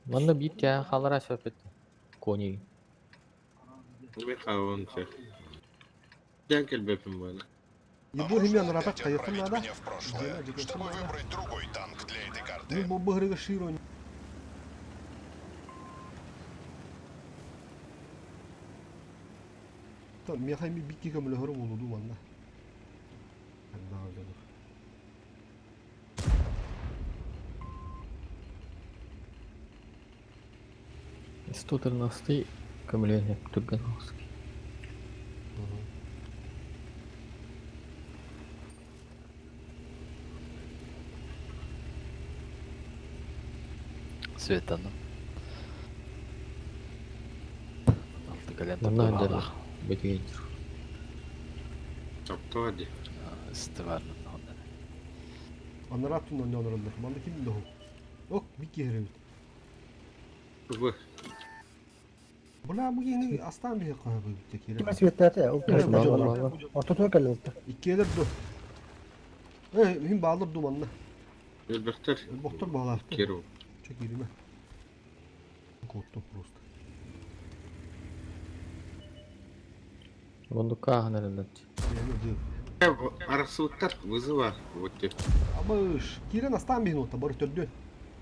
S2: Манна биир кээн хаалара сөп этэ. Кони.
S3: Мен хаон сэ. Дьэн кэлбэппин буолла.
S10: А
S1: Ебор
S10: можно
S1: химия наратак
S10: опять
S1: кайыхын
S10: отправить
S1: надо.
S10: меня в прошлое,
S1: Дена,
S10: чтобы
S1: дена.
S10: выбрать другой танк для этой
S1: Ну,
S10: карты?
S1: бу быһырыга широ. Там мехами бикки көмөлөһөрү болуду манна. Анна жана.
S2: Сто көмөлөөн түргэн оҕуски.
S6: Светаны. Алты кэлэн
S2: Манна
S6: тохтоо
S2: дьэ
S6: баалаах.
S2: бэтигин.
S3: Топтоо ди.
S6: Истибарнын оннан.
S1: Анарат тунан онороллор. Манна ким доху? Ок, бикки херебит.
S3: Бу
S1: Бла бу киһини астаан биһи каһа бит
S4: Ким
S1: кире.
S4: светтәте, ул
S1: Э,
S2: Баллар,
S4: Ортотуга кэллэ.
S1: Иккиэлер ду. Э, хим баалыр ду манна.
S3: Элбэхтэр.
S1: Боктор баалаахты.
S3: Киру.
S1: Чек ириме. Корктум просто.
S2: Мундукка ааһан эрэллэр.
S1: Я
S3: Арахсыбыттар вызыва. Вот те.
S1: Абыш, кирен астаан биһин отта бар төрдүн.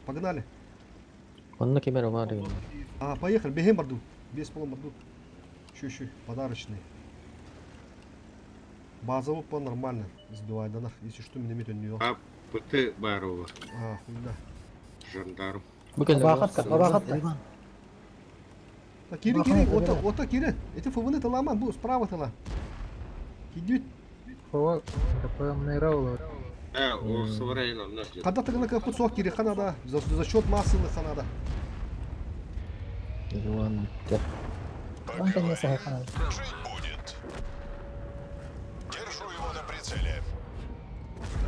S1: Погнали.
S2: Манна кемер бар деген.
S1: А, поехали, бехем барду. Без полом барду. Еще, еще, подарочные. Базовый по нормально сбивай да нах, если что, миномет у нее.
S3: А ПТ Барова.
S1: А, хуйна.
S3: Жандарм.
S2: Бу кэллэр.
S4: Баахатка, баахатка.
S1: Так, Кирин,
S4: Бахай,
S1: Кирин,
S4: забирай.
S1: ото, ото, Кирин. Это ФВН тыламан, бу, справа тыла. Кидют.
S7: Фова, КПМ Раула.
S3: Э, орсубара ин онна.
S1: Когда ты на капут сок Кирин, ханада. За, за счет массы на ханада.
S2: Иван бүттэ.
S4: Он конечно хайхана.
S10: Жить будет. Держу его на прицеле.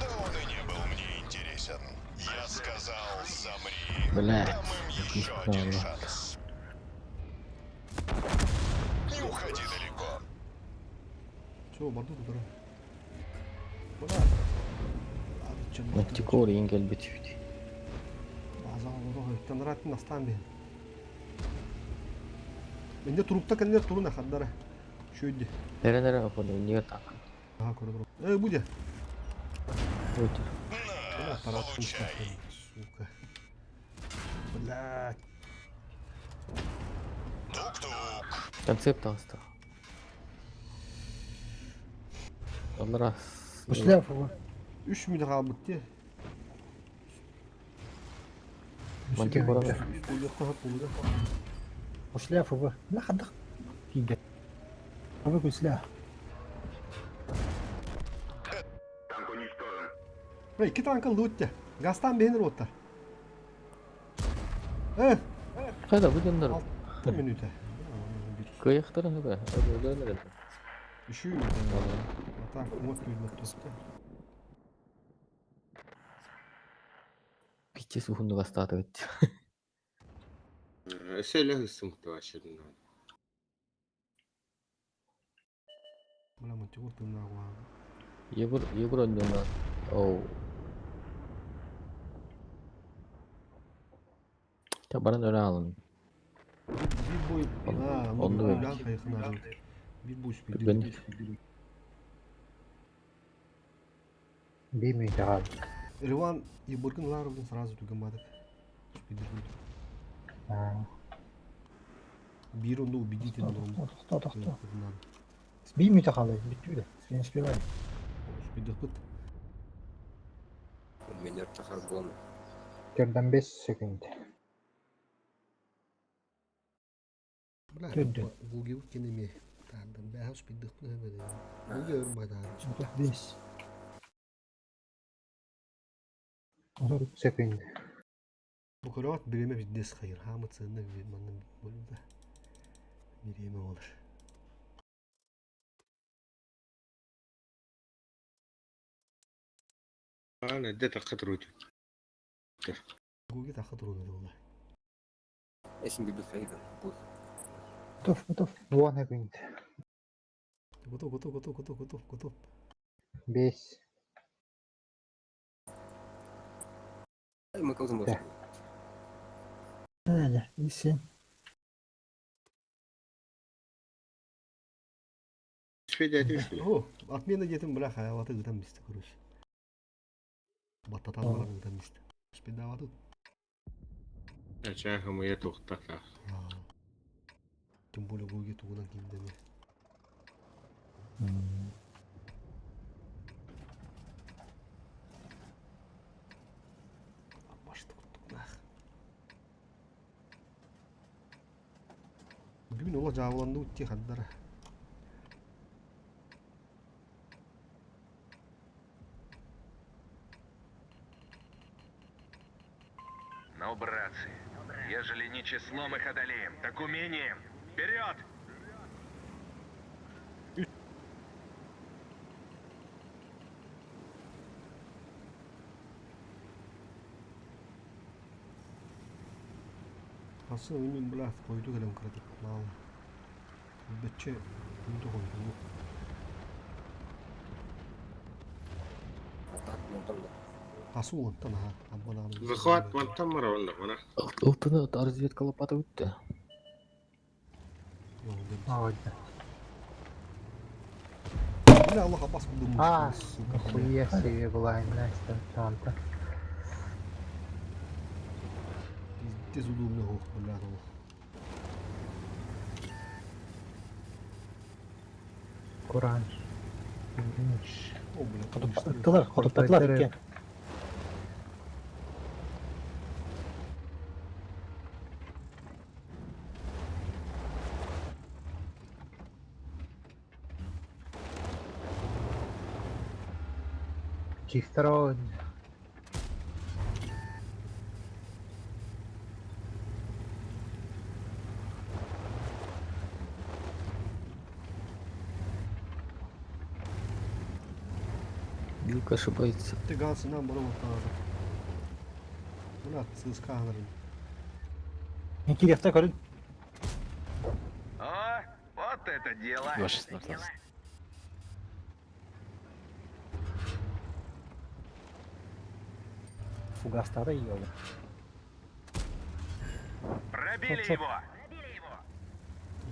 S10: Да он и не был мне интересен. Я сказал, замри.
S2: Бля.
S10: Дам им еще один шанс. Не уходи далеко.
S1: Все, барду туда. Бля.
S2: Мантикор иин кэлбит үһү.
S1: База олоро тенрат настан бен. Менде турукта кенде туруна хаддара. Шүйді.
S2: Эрэн эрэ опону нигер таак.
S1: Ага, көрө Э, буде.
S2: Өтөр.
S1: Бля,
S10: На,
S1: тарат
S10: получай.
S1: Сука. Блядь.
S10: Тук-тук.
S2: Концепт таҕыста. Олара.
S4: Пошля фу.
S1: 3 мүнөт калбыт те.
S2: Мантикора.
S1: Уйыққа хөп болду.
S4: Пошля фу. Ла хаддак. Киде. Абы күсля.
S1: Бля, икки танка лутте. Гастан бенер отта. Э,
S2: Кайда бу дьоннор
S1: 6 минута.
S2: кыайыахтарын сөбө. Өлөөлөр этэ.
S1: Үшүү. Атак, уот түймөт тосты.
S2: Кичи сухунду бастааты бит.
S3: Сэлэ хысым тавашын.
S1: Бля, мантикор тымнагуа.
S2: Егор Егор онньоно. Оу. Та баран өрө аалын.
S1: Бир бой. А,
S2: Онду
S1: ну,
S2: эбит.
S1: да, кайхына. Бир бой
S2: Түргэн.
S7: Бими жагал.
S1: Риван Ебургин Ларовден сразу тугамадык. Спидербуд. Бир онду убедить это
S4: Тохто, тохто. Би мүтө халай, бүттү. Не успевай.
S1: Спидербуд.
S5: У меня тахарбон.
S7: Төрдөн 5 секунд.
S1: Бля,
S4: Түрдү.
S1: Гугил кинеме. Тардым бәһ спидербуд хәбәде. Гугил өрмәдә.
S4: 35.
S7: 30 секунд.
S1: Бу көрөҕүт бириэмэ пиздец хайыр. Хаамыт сыанна манна буолда. Бириэмэ буолар.
S3: Аан эрдэ тахха турут.
S1: Гуги тахха туруна буолла.
S5: Эсин билбит хайда.
S4: Готов, готов.
S7: Вон эбинт.
S1: Готов, готов, готов, готов, готов, готов.
S7: Бес.
S5: Мы козым
S7: Да.
S4: Да, и семь.
S3: Свидетель что ли?
S1: О, отмена детим бля хаялаты ыытан бисте короче. Баттатан баран ыытан бисте. Успедаваты.
S3: Ачаа хамыйа туохтаах.
S1: Тем более Гуги тугунан кииндэни. Башты куттугунах. Бүгүн ола жаабыланды утти хандара.
S9: Ну, братцы, ежели не числом их одолеем, так умением. Вперед!
S1: Aslında bilmiyorum бля койду кэлэн кыратык мало. Бөчче күндү койду.
S5: А так, ну там да.
S1: Асу онтан аха аббанааны.
S3: Захват мантан мараванда мана.
S2: Ылтыны разведка лопата өтті.
S7: Молодец.
S1: Бля Аллах Аббас кудум.
S7: А, нихуя себе была Настя там-то.
S1: Пиздец удобный ох, бля, ох.
S7: Куранж. Иш.
S1: О, бля,
S4: Ыттылар, хотуттатылар иккен.
S7: Чисто
S2: Вилка ошибается.
S1: Ты гансынан бара баттаады. Бля, ЦСКА анырын.
S4: Не кирехте көрүн.
S9: О, вот это дело!
S6: 2.16.
S4: Фугастары ее.
S9: Пробили
S4: Стоп, стоп.
S9: его!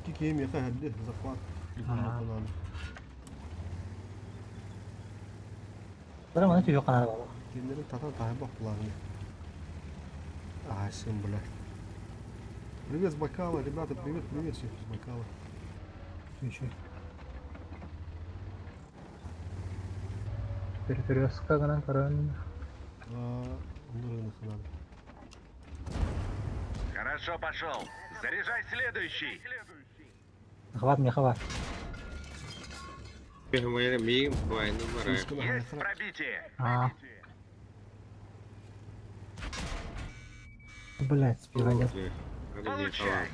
S1: Ики кем яка хәдде захват.
S7: Ага.
S4: Бара мана түйө канары бар.
S1: Кемнерин татан тайбак буларны. Ай, сын, бля. Привет с Байкала, ребята, привет, привет всех с Байкала.
S4: Еще.
S7: Перекрестка гынан көрөн.
S1: Оннор надо.
S9: Хорошо пошел. Заряжай следующий.
S4: Хват мне хват.
S3: Хамыйа миим байны мара.
S9: Есть пробитие.
S7: А,
S4: Блять, спивали.
S9: Получай.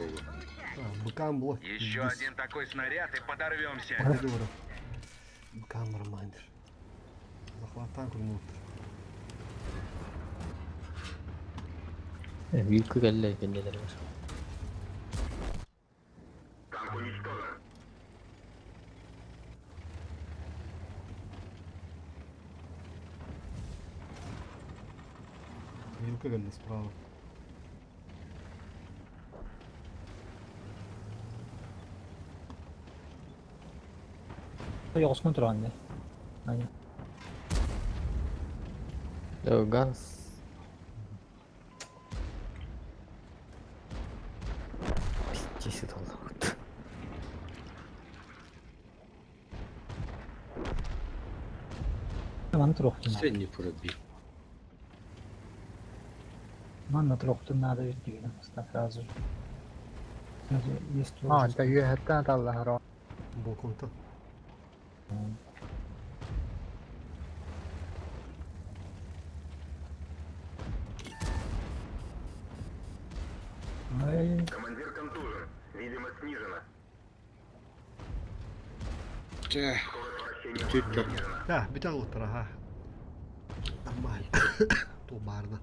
S1: Быкам было.
S9: Еще один такой снаряд и подорвемся.
S1: Быкам нормальный. Захват танк
S2: Вилка кэллэ кэннилэр бар.
S1: Вилка кэллэ справа.
S4: Yoğuskun туран Ани.
S2: Ганс. Пиздец это вот.
S4: Маны туруктун.
S3: Все не пробил.
S4: Манна туруктун надо ведь деген сразу. Сразу есть
S7: а, это үөһэттэн аталлаһар.
S1: Балконта.
S4: Ай-яй-яй.
S9: Командир контужен. Видимость снижена.
S3: Чэ. Чуть чуть.
S1: Да, бүтэн олуттар, аха. Нормально. Тубарно.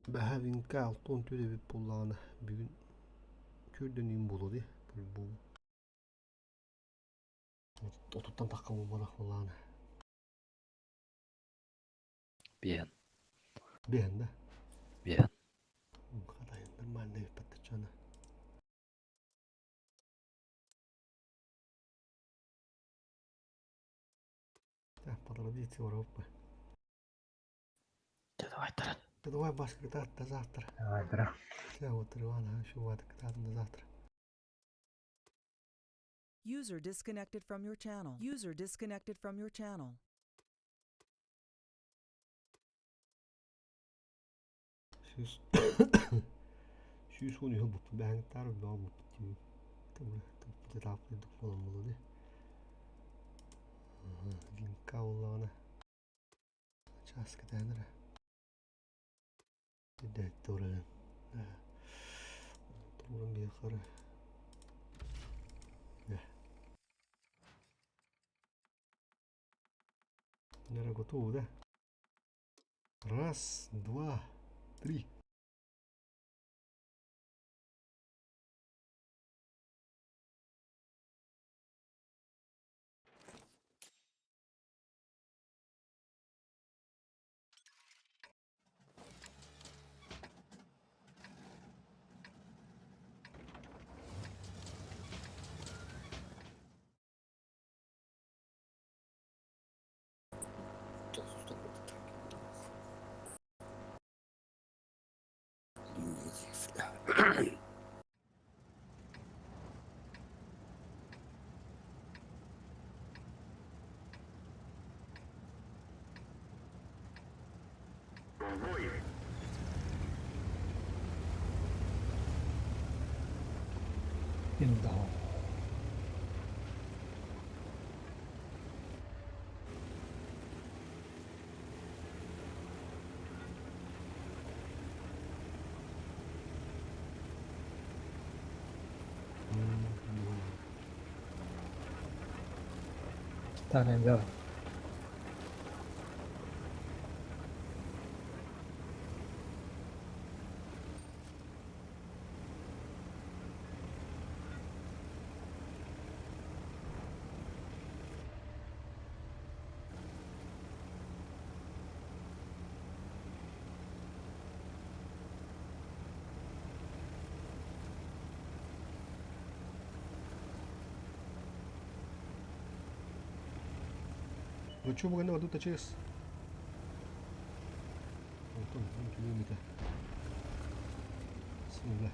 S1: Бэһэ винка алтон түдэбит буоллаҕына бүгүн көрдөнүүм буолуо дии по-любому. Отуттан тахха буолбатах буоллаҕына.
S6: Биэн.
S1: Биэн да?
S6: Биэн.
S1: Хатайын нормально эбит Так, по традиции воровка.
S2: Дьэ давай таран.
S1: Да давай, Баска, до, до завтра.
S7: Давай, дра.
S1: Все, вот, Иван, ага, еще вот, до завтра.
S8: User disconnected from your channel. User disconnected from your channel.
S1: Сүүс сүүс уон үһү ылбыппын бэһэҥтаар бөҕө буолбут дии таппыт буолан буолуо дии Винка буоллаҕына чаас кэтээн эрэ Дэттэ уран уран биэхэ Наверное, готово, да? Раз, два, три.
S4: In the hole. Tane да.
S1: Ну что, мы тут через... Антон, он Bismillah.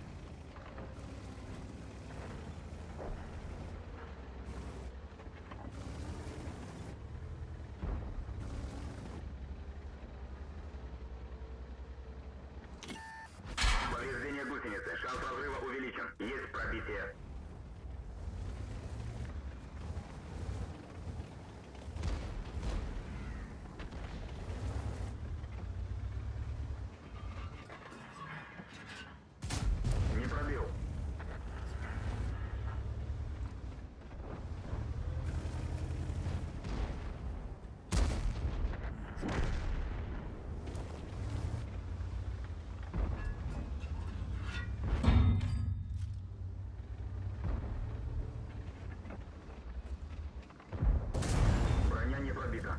S9: Повреждение гусеницы. Шанс разрыва увеличен. Есть пробитие. Не пробил. Броня не пробита.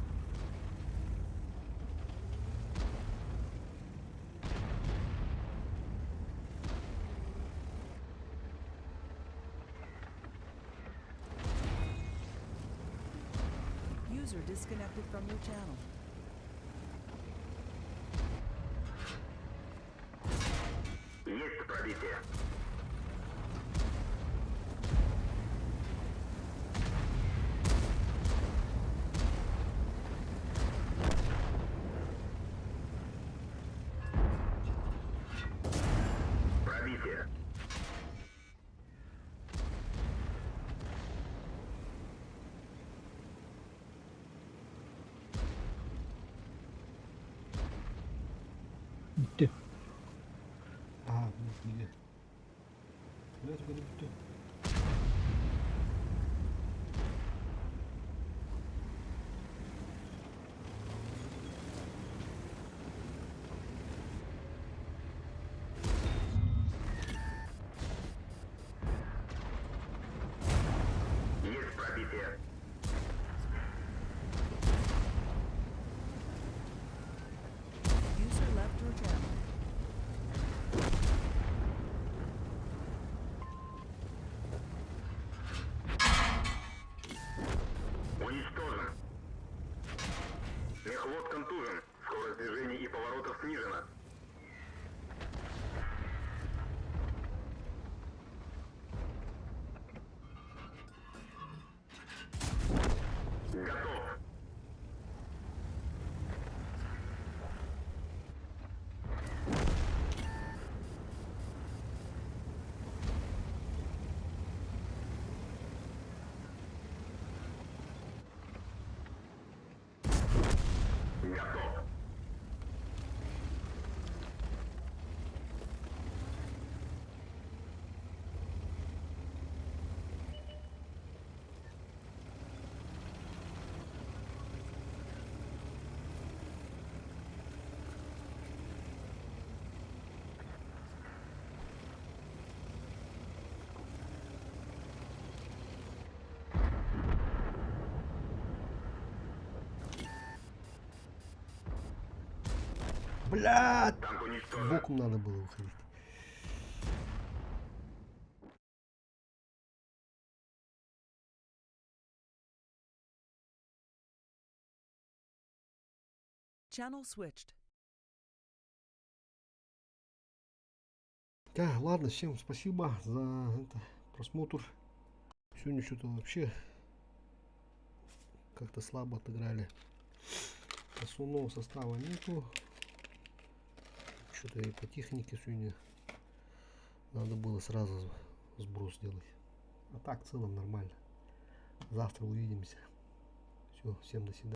S8: User disconnected from your channel.
S9: Есть пробитие. Пробитие.
S4: Бүттү.
S1: Ага, бүттү. Блять, бүттү.
S9: Есть пробитие.
S8: User left your channel.
S9: Уничтожен. Мехвод контужен. Скорость движений и поворотов снижена. Готов. Готов.
S1: Блядь!
S9: Танк уничтожен.
S1: Боком надо было выходить.
S8: Channel switched.
S1: Да, ладно, всем спасибо за это, просмотр. Сегодня что-то вообще как-то слабо отыграли. Основного состава нету. Что-то и по технике сегодня надо было сразу сброс делать. А так в целом нормально. Завтра увидимся. Все, всем до свидания.